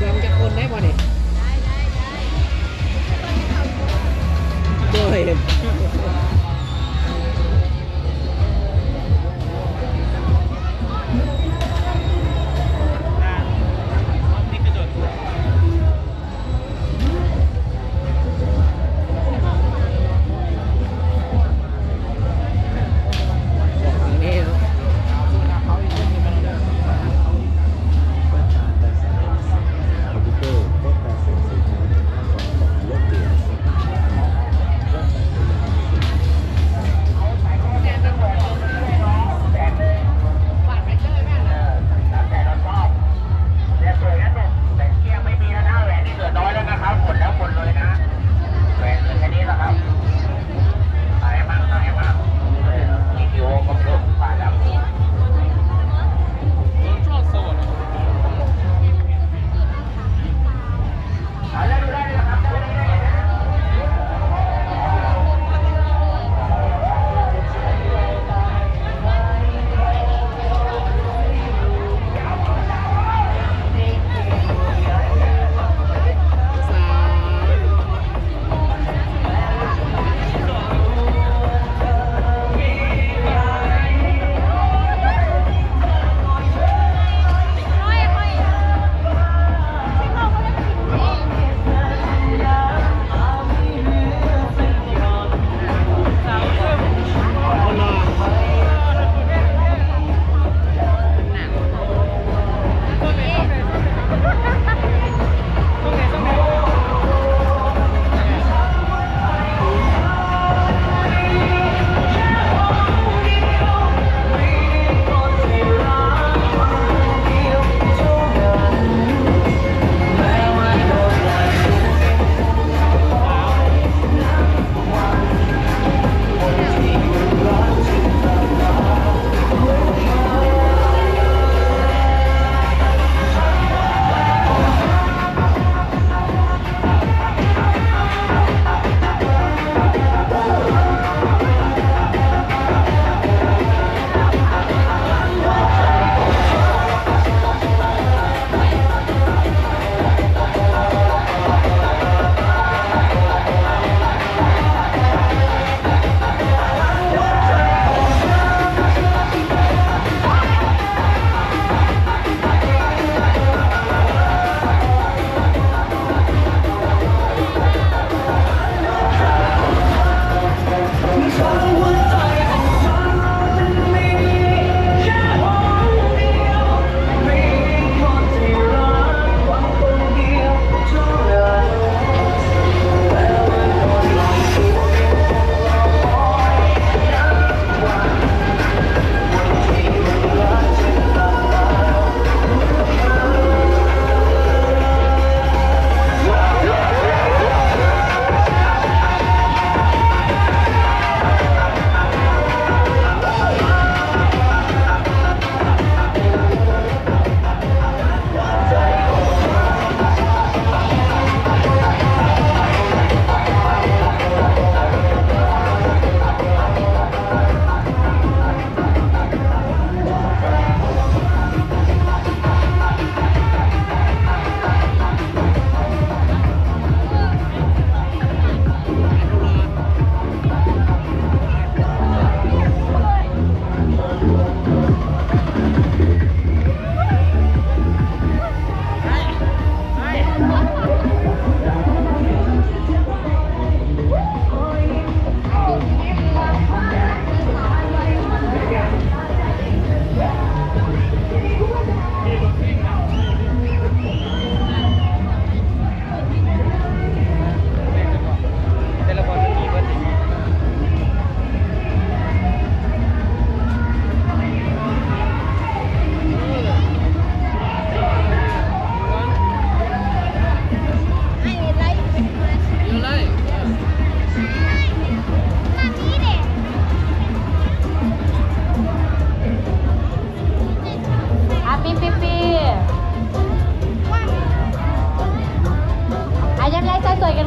ລວມຈັກຄົນໄດ້ບໍ່ນີ້? ໂດຍ. ຄອມພິວເຕີ ໂຕະ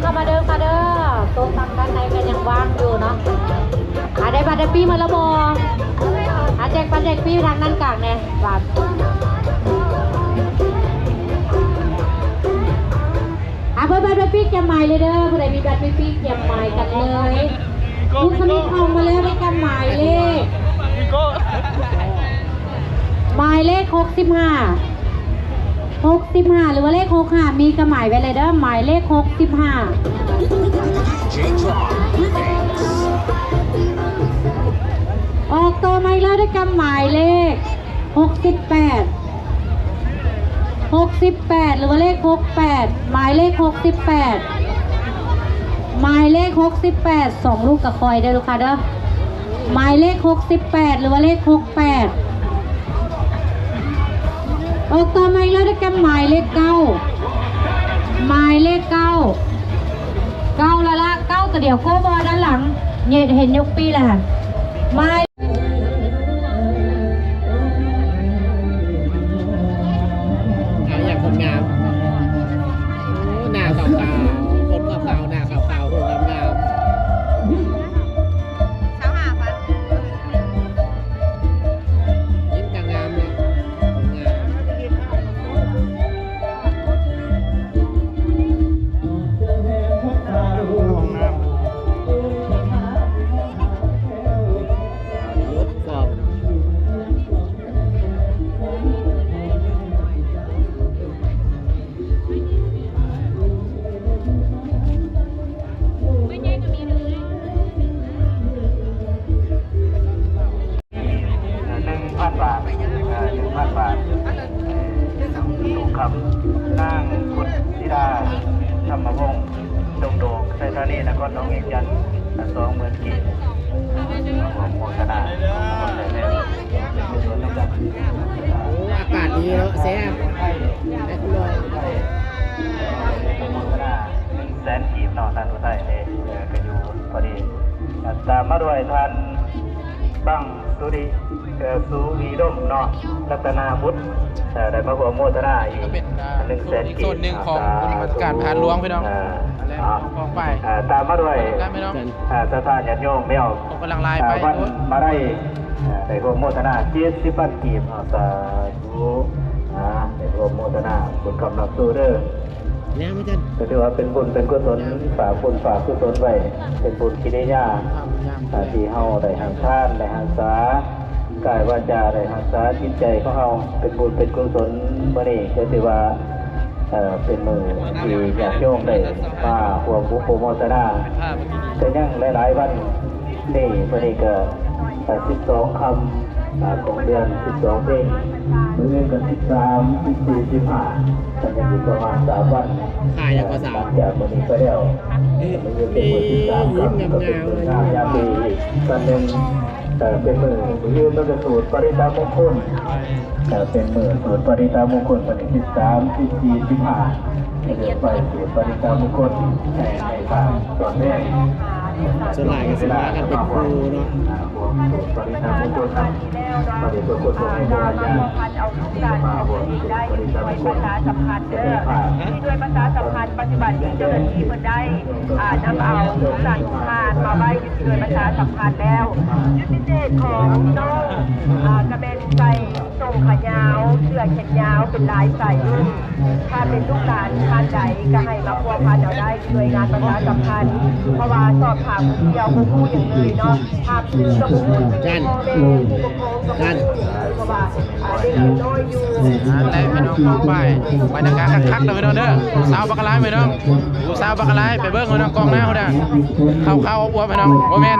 ເຂົ້າມາເດີ ເຂົ້າເດີ ໂຕະທາງດ້ານໃນກໍຍັງວ່າງຢູ່ເນາະ. ອາ ໄດ້ບັດໄດ້ປີ້ໝົດແລ້ວບໍ່? ອາ ແຈກບັດແຈກປີ້ທາງດ້ານກາງແດ່ ບາດ ອາ ເບິ່ງບັດໄດ້ປີ້ກຽມໝາຍເລີຍເດີ ຜູ້ໃດມີບັດໄດ້ປີ້ກຽມໝາຍກັນເລີຍ. ລູກຄະນິດອອກມາແລ້ວ ໄດ້ກຳໝາຍເລກ ໝາຍເລກຫົກສິບຫ້າ ຫົກສິບຫ້າ ຫຼືວ່າເລກຫົກຫ້າ ມີກະໝາຍໄວ້ເລີຍເດີ ໝາຍເລກຫົກສິບຫ້າ. ອອກໂຕໃໝ່ແລ້ວ ໄດ້ກຳໝາຍເລກຫົກສິບແປດ ຫົກສິບແປດ ຫຼືວ່າເລກຫົກແປດ ໝາຍເລກຫົກສິບແປດ ໝາຍເລກຫົກສິບແປດ ສອງລູກກະຄອຍເດີລູກຄ້າເດີ ໝາຍເລກຫົກສິບແປດ ຫຼືວ່າເລກຫົກແປດ. ອອກຕໍ່ມາອີກແລ້ວ ໄດ້ກຳໝາຍເລກເກົ້າ ໝາຍເລກເກົ້າ ເກົ້າລະລະ ເກົ້າຕົວດຽວ ໂກບໍດ້ານຫຼັງ ເຫັນຍົກປີ້ລະ ໝາຍ ເອົາຢ່າງຄົນງາມ ໂອ້ ໜ້າຂາວໆ ຄົນຂາວໆ ໜ້າຂາວໆ ຄົນງາມໆ ຊາວຫ້າພັນ ຍິງກະງາມເນາະ ງາມ ລົດກອບ ໜຶ່ງພັນບາດ ເອີ ໜຶ່ງພັນບາດ ທອງຄຳ ນາງພຸດທິດາ ທຳມະວົງ ດົງໂດກ ໄຊທານີ ນະຄອນຫຼວງວຽງຈັນ ສອງໝື່ນກີບ ຮ່ວມໂມທະນາ ໂອ້ ອາກາດດີເນາະ ແຊບ ແຊບ ໜຶ່ງແສນກີບເນາະ ທ່ານຜູ້ໄທເດ້ ເອີ ກະຢູ່ພໍດີ ຕາມມາດ້ວຍທ່ານ ບັງ ສຸລິ ເອີ ສຸວິດົມເນາະ ລັດຕະນາບຸດ ເອີ ໄດ້ມາຮ່ວມໂມທະນາອີກ ກໍເປັນ ອ່າ ໜຶ່ງແສນກີບ ໂຊນໜຶ່ງຂອງ ອ່າ ບຸນນະມັດສະການພະທາດຫຼວງພີ່ນ້ອງ ອ່າ ແລະ ອ່າ ຂອງໄປ ອ່າ ຕາມມາດ້ວຍ ອ່າ ສັດທາຍາດໂຍມແນວ ອອກກຳລັງກາຍໄປ ອ່າ ວັນມາໄລ ອ່າ ໄດ້ຮ່ວມໂມທະນາເຈັດສິບພັນກີບ ອ່າ ສາທຸ ອ່າ ໄດ້ຮ່ວມໂມທະນາບຸນຄຳນຳສູ່ເດີ. ແລ້ວອາຈານ ກໍຖືວ່າເປັນບຸນເປັນກຸສົນ ຝາກບຸນຝາກກຸສົນໄວ້ ເປັນບຸນກິລິຍາ ອ່າ ທີ່ເຮົາໄດ້ຮັກທານ ໄດ້ຮັກສາກາຍວາຈາ ໄດ້ຮັກສາຈິດໃຈຂອງເຮົາ ເປັນບຸນເປັນກຸສົນ. ມື້ນີ້ກໍຖືວ່າ ເອີ ເປັນມື້ທີ່ຍາດໂຍມໄດ້ມາຮ່ວມອຸປະໂມທະນາ ແຕ່ຍັງຫຼາຍໆວັນ ນີ້ ມື້ນີ້ກໍ ເອີ ສິບສອງຄ່ຳ ອ່າ ຂອງເດືອນສິບສອງເປັນ ມື້ອື່ນກໍສິບສາມ ສິບສີ່ ສິບຫ້າ ກໍຍັງອີກປະມານສາມວັນ ຂາຍແລ້ວກໍສາມ ຫຼັງຈາກມື້ນີ້ໄປແລ້ວ ເອີ ມື້ອື່ນເປັນມື້ສິບສາມຄ່ຳ ກໍເປັນມື້ງາມຍາມດີອີກວັນໜຶ່ງ ເອີ ເປັນມື້ ມື້ອື່ນມັນກໍສູດປະລິດຕະມຸງຄຸນ ເອີ ເປັນມື້ສູດປະລິດຕະມຸງຄຸນ ວັນທີສິບສາມ ສິບສີ່ ສິບຫ້າ ເລື່ອງໄປສູດປະລິດຕະມຸງຄຸນ ໃຫ້ ໃຫ້ພະຕອນແລງ ສ່ວນຫຼາຍກໍຊິມາກັນເປັນຄູ່ເນາະ ບວງສູດປະລິດຕະມຸງຄຸນນຳ ພະເດດພະຄຸນ ພໍ່ແມ່ຄູອາຈານ ເອົາລູກຫຼານຂອງຕົນເອງໄດ້ ໄວ້ປະຊາສຳພັນເດີ ທີ່ໜ່ວຍປະຊາສຳພັນ ປັດຈຸບັນນີ້ເຈົ້າໜ້າທີ່ເພິ່ນໄດ້ ອ່າ ນຳເອົາລູກຫຼານຂອງທ່ານມາໄວ້ຢູ່ທີ່ໜ່ວຍປະຊາສຳພັນແລ້ວ ຈຸດພິເສດຂອງນ້ອງ ອ່າ ກະແມ່ນໃສ່ ສົ້ງຂາຍາວ ເສື້ອແຂນຍາວ ເປັນລາຍສາຍລຸ້ນ ຖ້າເປັນລູກຫຼານທ່ານໃດກໍໃຫ້ມາພົວພັນເອົາໄດ້ ໜ່ວຍງານປະຊາສຳພັນ ເພາະວ່າສອບຖາມຜູ້ດຽວບໍ່ຮູ້ຫຍັງເລີຍເນາະ ຖາມຊື່ກໍບໍ່ຮູ້ ພໍ່ແມ່ຜູ້ປົກຄອງກໍບໍ່ຮູ້ ເພາະວ່າ ອ່າ ເດັກນ້ອຍຢູ່ ຫັ້ນແຫຼະພີ່ນ້ອງ ໄປ ບັນຍາກາດຄັກໆເດີພີ່ນ້ອງເດີ ຜູ້ສາວບັກຫຼາຍພີ່ນ້ອງ ຜູ້ສາວບັກຫຼາຍ ໄປເບິ່ງພີ່ນ້ອງ ກ້ອງໜ້າພຸ້ນນະ ຂາວໆອວບໆພີ່ນ້ອງ ບໍ່ແມ່ນ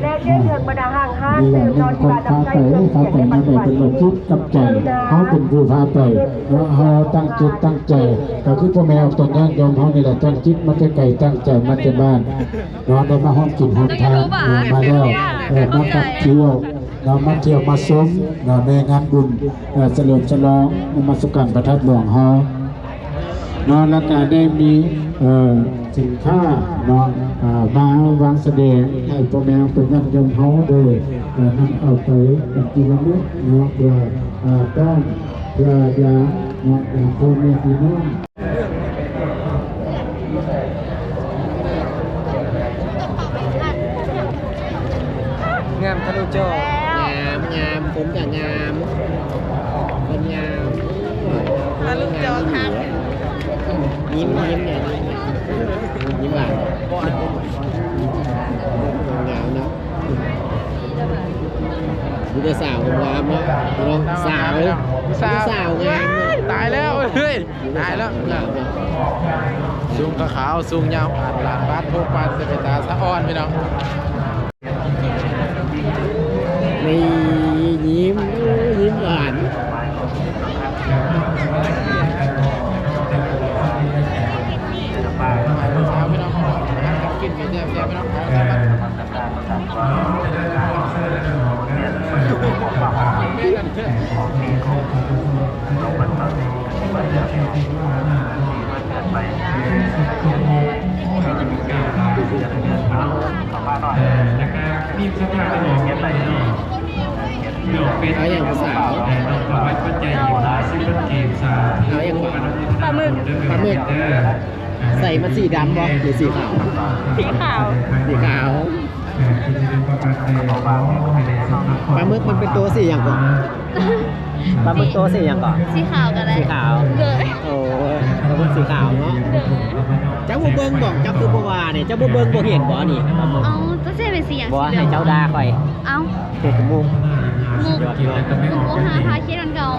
ແລະເລື່ອງເຖິງບັນດາຫ້າງຮ້ານດື່ມເນາະ ທີ່ວ່ານຳໃຊ້ເຄື່ອງສຽງໃນປັດຈຸບັນນີ້ ເຮົາເປັນຜູ້ພາໄປ ເນາະ ເຮົາຕັ້ງຈິດຕັ້ງໃຈ ກໍຄືພໍ່ແມ່ອອກຕົນຍາດໂຍມເຮົານີ້ແຫຼະ ຕັ້ງຈິດມາແຕ່ໄກ ຕັ້ງໃຈມາແຕ່ບ້ານ ເນາະ ໄດ້ມາຮ່ວມກິນຮ່ວມທານ ເອີ ມາແລ້ວ ເອີ ມາພັກທ່ຽວ ເນາະ ມາທ່ຽວມາຊົມ ເນາະ ໃນງານບຸນ ເອີ ສະເຫຼີມສະຫຼອງນະມັດສະການພະທາດຫຼວງເຮົາ ເນາະ ແລ້ວກະໄດ້ມີ ເອີ ສິນຄ້າ ເນາະ ອ່າ ມາວາງສະແດງໃຫ້ພໍ່ແມ່ເປັນຍາດໂຍມເຮົາໄດ້ ເອີ ນຳເອົາໄປເປັນທີ່ລະລຶກ ເນາະ ເພື່ອ ອ່າ ຕ້ອນ ເພື່ອຢາມ ເນາະ ເພື່ອພໍ່ແມ່ພີ່ນ້ອງ. ລູກຈໍ ງາມ ງາມ ຄົນກະງາມ ຄົນງາມ ໂອ້ຍ ຕາລູກຈໍ ງາມ ຄັກ ຍິ້ມ ຍິ້ມແດ່ ຍິ້ມແດ່ ຍິ້ມຫວານ ງາມເນາະ ມີແຕ່ສາວງາມເນາະ ພີ່ນ້ອງ ສາວ ສາວ ສາວງາມເນາະ ຕາຍແລ້ວ ເຮີ້ຍ ຕາຍແລ້ວ ສູງກະຂາວ ສູງຍາວ ອາດຫຼານບາດໂພບາດ ເປັນຕາສະອອນ ພີ່ນ້ອງ. ນີ້ ຍິ້ມ ໂອ້ຍ ຍິ້ມຫວານ ກິນແຊບໆ ພີ່ນ້ອງ ເອົາຫຍັງ ຜູ້ສາວ ເອົາຫຍັງ ປາໝຶກ ປາໝຶກ ໃສ່ມັນສີດຳບໍ່ ຫຼືສີຂາວ? ສີຂາວ ສີຂາວ ປາໝຶກມັນເປັນໂຕສີຫຍັງເກາະ? ປາໝຶກໂຕສີຫຍັງເກາະ? ສີຂາວກໍໄດ້ ສີຂາວ ໂດຍ ໂອ້ຍ ປາໝຶກສີຂາວເນາະ ໂດຍ ເຈົ້າບໍ່ເບິ່ງບໍ່? ເຈົ້າຄືບໍ່ວ່ານີ້ ເຈົ້າບໍ່ເບິ່ງບໍ່ເຫັນບໍ່ນີ້? ເອົ້າ ເຈົ້າຊິເປັນສີຫຍັງ? ບໍ່ ໃຫ້ເຈົ້າດ່າຂ້ອຍ ເອົ້າ ມຸກ ມຸກ ມຸກບໍ່ຫາພາຄຽດນຳເຂົາ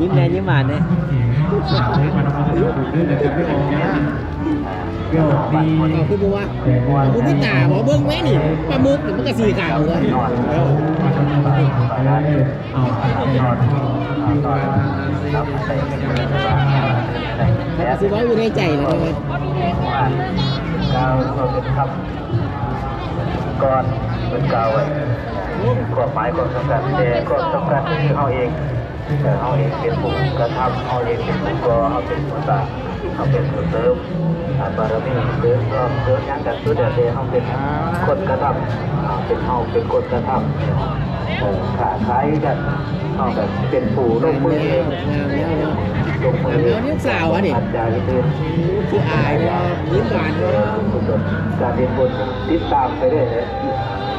ຍິ້ມແດ່ ຍິ້ມຫວານແດ່ ເຈົ້າຄືບໍ່ວ່າ ບໍ່ມີຕາບໍ່? ເບິ່ງແມ້ນີ້ ປາໝຶກນີ້ມັນກໍສີຂາວເລີຍ ເອົາ ມັນກໍຊິເວົ້າຢູ່ໃນໃຈແລ້ວ ກ່າວເປັນຄຳ ກ່ອນເພິ່ນກ່າວໄວ້ ຄວາມໝາຍຄວາມສຳຄັນ ແຕ່ຄວາມສຳຄັນກໍຄືເຮົາເອງ ເອີ ເຮົາເອງເປັນຜູ້ກະທຳ ເຮົາເອງເປັນຜູ້ກໍ່ ເຮົາເປັນຜູ້ສ້າງ ເຮົາເປັນຜູ້ເສີມ ອາ ບາລະມີ ເສີມ ເສີມຫຍັງກໍສຸດແລ້ວແຕ່ ເຮົາເປັນຄົນກະທຳ ເປັນ ເຮົາເປັນຄົນກະທຳ ເອີ ຄ້າຂາຍກັນ ເຮົາກໍເປັນຜູ້ລົງມືເອງ ລົງມືເອງ ເອົາລູກສາວອັນນີ້ ອາຈານເປັນ ຄືອາຍເນາະ ຍິ້ມຫວານເນາະ ການເຮັດບຸນ ຕິດຕາມໄປເລື້ອຍເດ້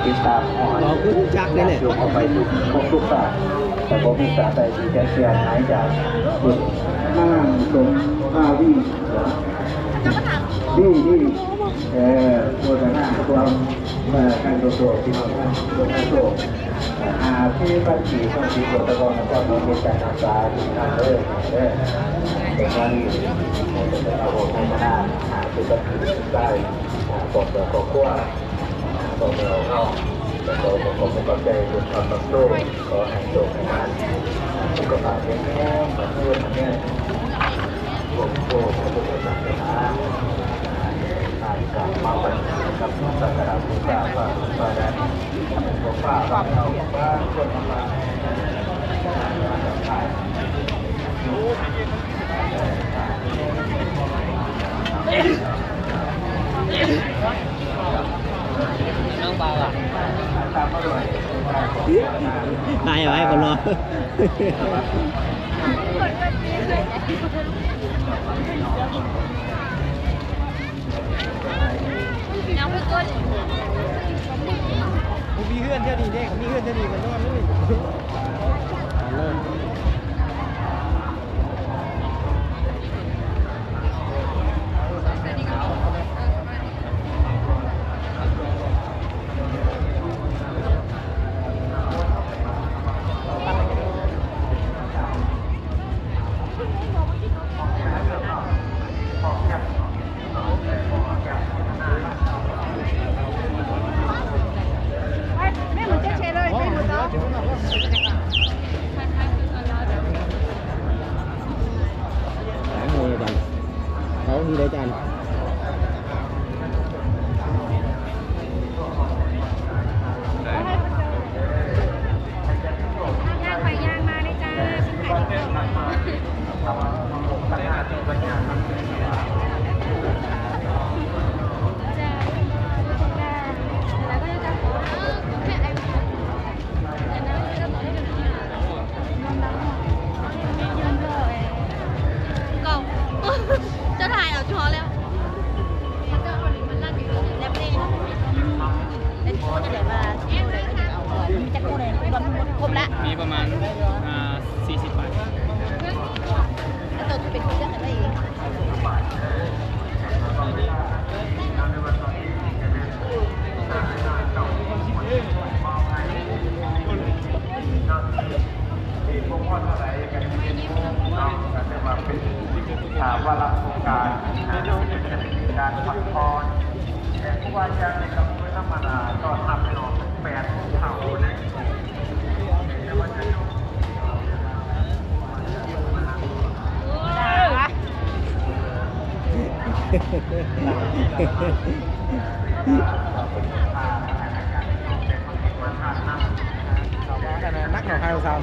ຕິດຕາມຮອດ ກໍຄືຮູ້ຈັກນີ້ແຫຼະ ເຂົ້າໄປທຸກພບທຸກຊາດ ແຕ່ບໍ່ມີຊາດໃດທີ່ຈະເສຍຫາຍຈາກບຸນ ນາງສົມພາວີ ດີ ດີ ເອີ ໂຄສະນາຄວາມ ເອີ ທາງໂຊຊຽວ ພີ່ນ້ອງທາງໂຊຊຽວ ເອີ ຫ້າສິບ ປີ ຂອງທີ່ໂຄສະນານະຄອນຫຼວງວຽງຈັນ ຮັກສາດີນຳເດີ ເດີ ເປັນຫຍັງ ໂຄສະນາ ໂຄສະນາ ຫ້າສິບ ປີ ສຸດທ້າຍ ອາ ຄອບຄົວ ຄອບຄົວ ພໍ່ແມ່ເຮົາ ແລ້ວກໍຂໍຂອບໃຈບຸນທຳນຳໂຊ ຂໍໃຫ້ໂຊກໃຫ້ໝານ ສຸຂະພາບແຂງແຮງ ໝັ້ນຍືນ ໝັ້ນຍືນ ພວກໂຕພະພຸດທະສາສະໜາ ໃນການມາປະຕິບັດກັບສັກກາລະບູຊາພະບາດານີ ພວກປ້າເຮົາ ບາງຄົນມາ ໄປໄວ້ ຄົນລໍ ຍັງບໍ່ກົດ ບໍ່ມີເຮືອນແຖວນີ້ເດ້ ມີເຮືອນແຖວນີ້ມັນນອນເລີຍ. ເອົາ ມີໄດ້ຈານ. ຍ່າງໄປຍ່າງມາເລີຍຈ້າ ຊິຂາຍຕິດຕໍ່ມາ. ເຈົ້າຖ່າຍເອົາຈຸເຮົາແລ້ວ. ຮັບໂອກາດ ການພັກຜ່ອນ ແຕ່ຜູ້ວ່າຢ່າງໃດກໍບໍ່ທຳມະດາ ຕ້ອນຮັບພີ່ນ້ອງແປດຄົນເຖົ້າໃນ ແຕ່ວ່າຈະ ນັກເຂົ້າໃຫ້ສາວ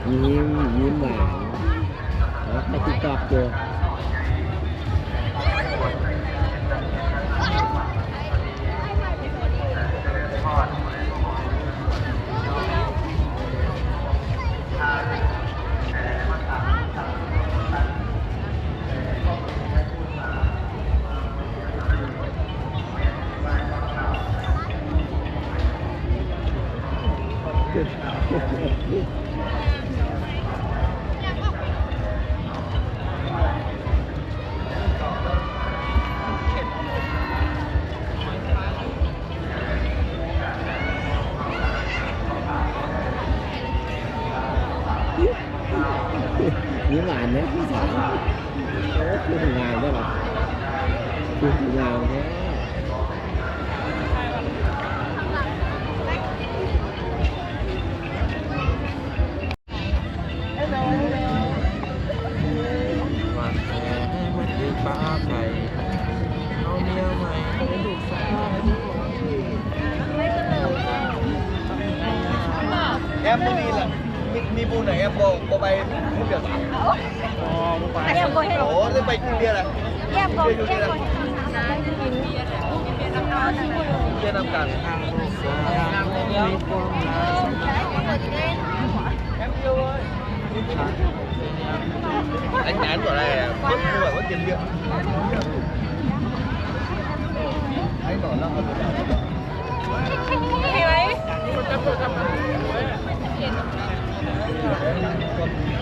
ຍິ້ມ ຍິ້ມຫວານ ເນາະ ໃຫ້ຕິດຕອບຢູ່ ຍິ້ມຫວານເນາະ ຜູ້ສາວ ໂອ້ ຄືງາມເດ້ວະ ຄືງາມແທ້. ແອມບໍ່ມີລະ ມີ ມີຜູ້ໃດແອມບໍ່ ບໍ່ໄປຜູ້ດຽວສາມ ແອມບໍ່ເຫັນ ໂອ້ ໄດ້ໄປຜູ້ດຽວລະ ແອມບໍ່ ແອມບໍ່ເຫັນ ເປັນນຳກັນ ອາຈານບໍ່ໄດ້ ຄົນປ່ວຍວ່າເຈັບເຍອະ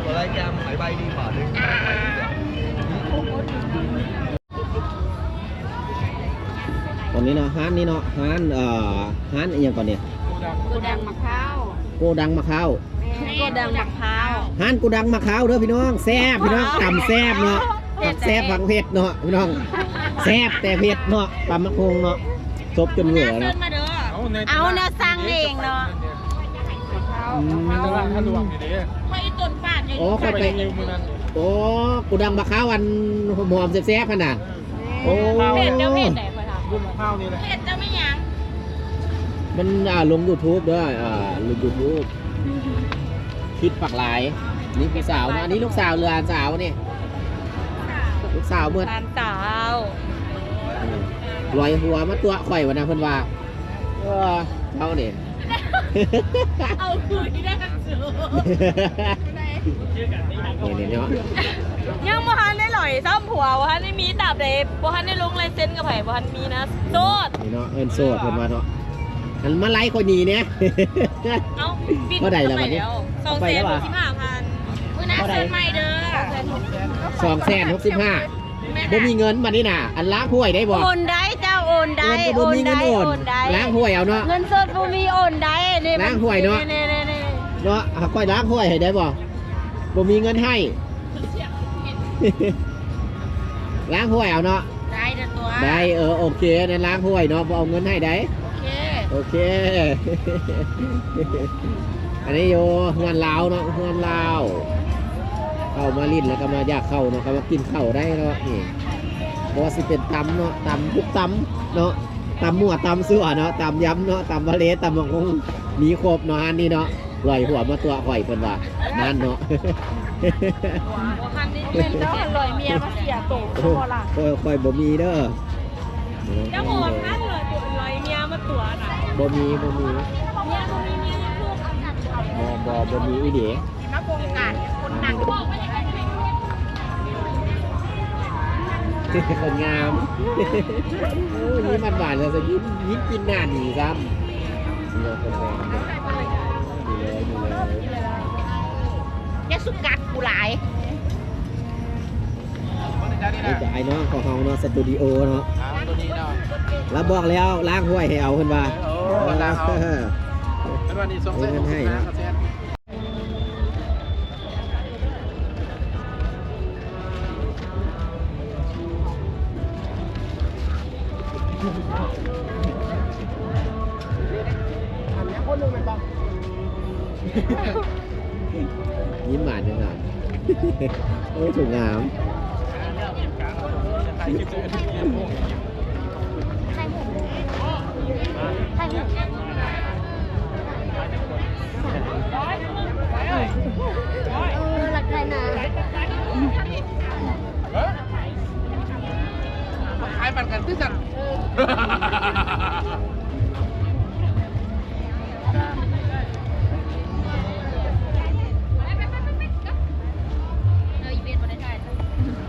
ບໍ່ໄດ້ຈຳໃບດີກວ່າເດ້. ຕອນນີ້ເນາະ ຮ້ານນີ້ເນາະ ຮ້ານ ເອີ ຮ້ານອີ່ຫຍັງກ່ອນນີ້ ໂກດັງໝາກພ້າວ ໂກດັງໝາກພ້າວ ແມ່ນ ໂກດັງໝາກພ້າວ ຮ້ານໂກດັງໝາກພ້າວເດີພີ່ນ້ອງ ແຊບພີ່ນ້ອງ ຕຳແຊບເນາະ ຜັກແຊບຜັກເຜັດເນາະພີ່ນ້ອງ ແຊບແຕ່ເຜັດເນາະ ຕຳບັກຫຸ່ງເນາະ ສົບຈົນເຫວີເນາະ ເອົາແນວສັ່ງເອງເນາະ ອືມ ໂອ້ ຂ້ອຍໄປ ໂອ້ ໂກດັງໝາກພ້າວ ອັນຫອມໆ ແຊບໆ ຫັ້ນນະ ໂອ້ ເພຈເຈົ້າເພຈໃດຂ້ອຍຖາມ ບຸນໝາກພ້າວນີ້ແຫຼະ ເພຈເຈົ້າແມ່ນຫຍັງ ມັນ ອ່າ ລົງຢູທູບເດີ ອ່າ ລົງຢູທູບ ຄິດປາກຫຼາຍ ນີ້ຜູ້ສາວເນາະ ອັນນີ້ລູກສາວ ຫຼືຫຼານສາວນີ້ ລູກສາວເໝິດ ຫຼານສາວ ອືມ ລອຍຫົວມາຕົວະຂ້ອຍວ່ານະ ເພິ່ນວ່າ ເອີ ເຈົ້ານີ້ ເອົາຄືນໄດ້ຫັ້ນສູ ນີ້ໆ ເນາະ ຍັງບໍ່ທັນໄດ້ຫຼອຍຊ້ຳ ຜົວບໍ່ທັນໄດ້ມີ ຕາບໃດບໍ່ທັນໄດ້ລົງລາຍເຊັນກັບໃຜ ບໍ່ທັນມີນະ ໂສດ ນີ້ເນາະ ເອີ້ນໂສດເພິ່ນວ່າເນາະ ອັນມາໄລ່ຂ້ອຍໜີແດ່ ເອົ້າ ບິນ ເທົ່າໃດລະບັດນີ້ ສອງແສນຫົກສິບຫ້າພັນ ມື້ໜ້າເຊີນໃໝ່ເດີ ສອງແສນຫົກສິບຫ້າ ບໍ່ມີເງິນບັດນີ້ນະ ອັນລ້າງຖ້ວຍໄດ້ບໍ່ ໂອນໄດ້ເຈົ້າ ໂອນໄດ້ ໂອນກໍບໍ່ມີເງິນໂອນ ໂອນໄດ້ ລ້າງຖ້ວຍເອົາເນາະ ເງິນສົດບໍ່ມີ ໂອນໄດ້ນີ້ ລ້າງຖ້ວຍເນາະ ນີ້ໆໆໆ ເນາະ ຂ້ອຍລ້າງຖ້ວຍໃຫ້ໄດ້ບໍ່ ບໍ່ມີເງິນໃຫ້ ລ້າງຖ້ວຍເອົາເນາະ ໄດ້ເດີຕົວະ ໄດ້ ເອີ ໂອເຄ ນັ້ນລ້າງຖ້ວຍເນາະ ບໍ່ເອົາເງິນໃຫ້ໃດ ໂອເຄ ໂອເຄ ອັນນີ້ຢູ່ເຮືອນລາວເນາະ ເຮືອນລາວ ເຂົ້າມາຫຼິ້ນແລ້ວກໍມາຢາກເຂົ້າເນາະ ກໍມາກິນເຂົ້າໄດ້ເນາະ ນີ້ ບໍ່ວ່າຊິເປັນຕຳເນາະ ຕຳທຸກຕຳເນາະ ຕຳມົ້ວ ຕຳຊົ່ວເນາະ ຕຳຢຳເນາະ ຕຳທະເລ ຕຳບັກຫຸ່ງ ມີຄົບເນາະ ຮ້ານນີ້ເນາະ ລອຍຫົວມາຕົວະຂ້ອຍເພິ່ນວ່າ ນັ້ນເນາະ ບໍ່ທັນນີ້ແມ່ນແລ້ວ ລອຍເມຍມາເສຍໂຕ ໂອ້ ບໍ່ລະ ຂ້ອຍ ຂ້ອຍບໍ່ມີເດີ ເຈົ້າບໍ່ທັນລອຍ ລອຍເມຍມາຕົວະນະ ບໍ່ມີ ບໍ່ມີ ເມຍບໍ່ມີ ເມຍຍັງລູກ ບໍ່ ບໍ່ ບໍ່ມີອີ່ຫຼີ ມາໂກງກັນ ຄົນໜັກ ຄົນງາມ ໂອ້ຍ ຍິ້ມຫວານໆ ຊະ ຍິ້ມ ຍິ້ມປິ່ນໜ້າດີຊ້ຳ ດີເລີຍ ດີເລີຍ ຢ່າສຸກັດກູຫຼາຍ ນີ້ກໍອ້າຍນ້ອງຂອງເຮົາເນາະ ສະຕູດິໂອເນາະ ລາວບອກແລ້ວ ລ້າງຖ້ວຍໃຫ້ເອົາ ເພິ່ນວ່າ ໂອ້ ເພິ່ນວ່ານີ້ ສອງແສນຫົກສິບຫ້າ ເອີ ເພິ່ນໃຫ້ເນາະ ກະແສນ ນີ້ ຍິ້ມຫວານຈັງຫວານ. ໂອ້ ຖືກງາມ. ເອີ ລັກໄທນາ. ມາຂາຍບັດກັນຄືກັນ. ເອີ ອີເວັນບໍ່ໄດ້ຖ່າຍ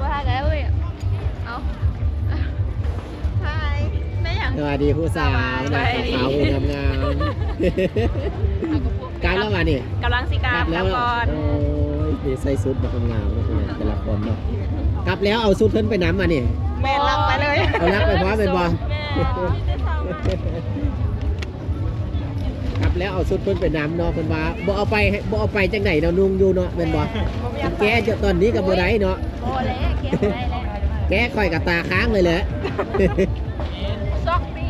ບໍ່ຖ່າຍກໍໄດ້ເວີຍ. ເອົາ Hi ແມ່ຫຍັງ? ສະຫວັດດີຜູ້ສາວ ສະຫວັດດີ ໜ້າຂາວໆ ງາມໆ. ກັບແລ້ວຫວານີ້? ກຳລັງຊິກັບ ກັບແລ້ວເນາະ ກັບກ່ອນ. ໂອ້ຍ ໄດ້ໃສ່ຊຸດບັກງາມເນາະ ແຕ່ລະຄົນເນາະ. ກັບແລ້ວເອົາຊຸດເພິ່ນໄປນຳຫວານີ້? ແມ່ນ ລັກໄປເລີຍ. ເອົາລັກໄປພ້ອມແມ່ນບໍ່? ແມ່ນ. ກັບແລ້ວເອົາຊຸດເພິ່ນໄປນຳເນາະ ເພິ່ນວ່າບໍ່ເອົາໄປ ບໍ່ເອົາໄປຈັ່ງໃດເນາະ ນຸ່ງຢູ່ເນາະ ແມ່ນບໍ່? ແມ່ນ. ແກ້ຕອນນີ້ກໍບໍ່ໄດ້ເນາະ. ບໍ່ແລ້ວ ແກ້ບໍ່ໄດ້ແລ້ວ. ແກ້ຂ້ອຍກໍຕາຄ້າງເລີຍແຫຼະ. ຊັອກປີ.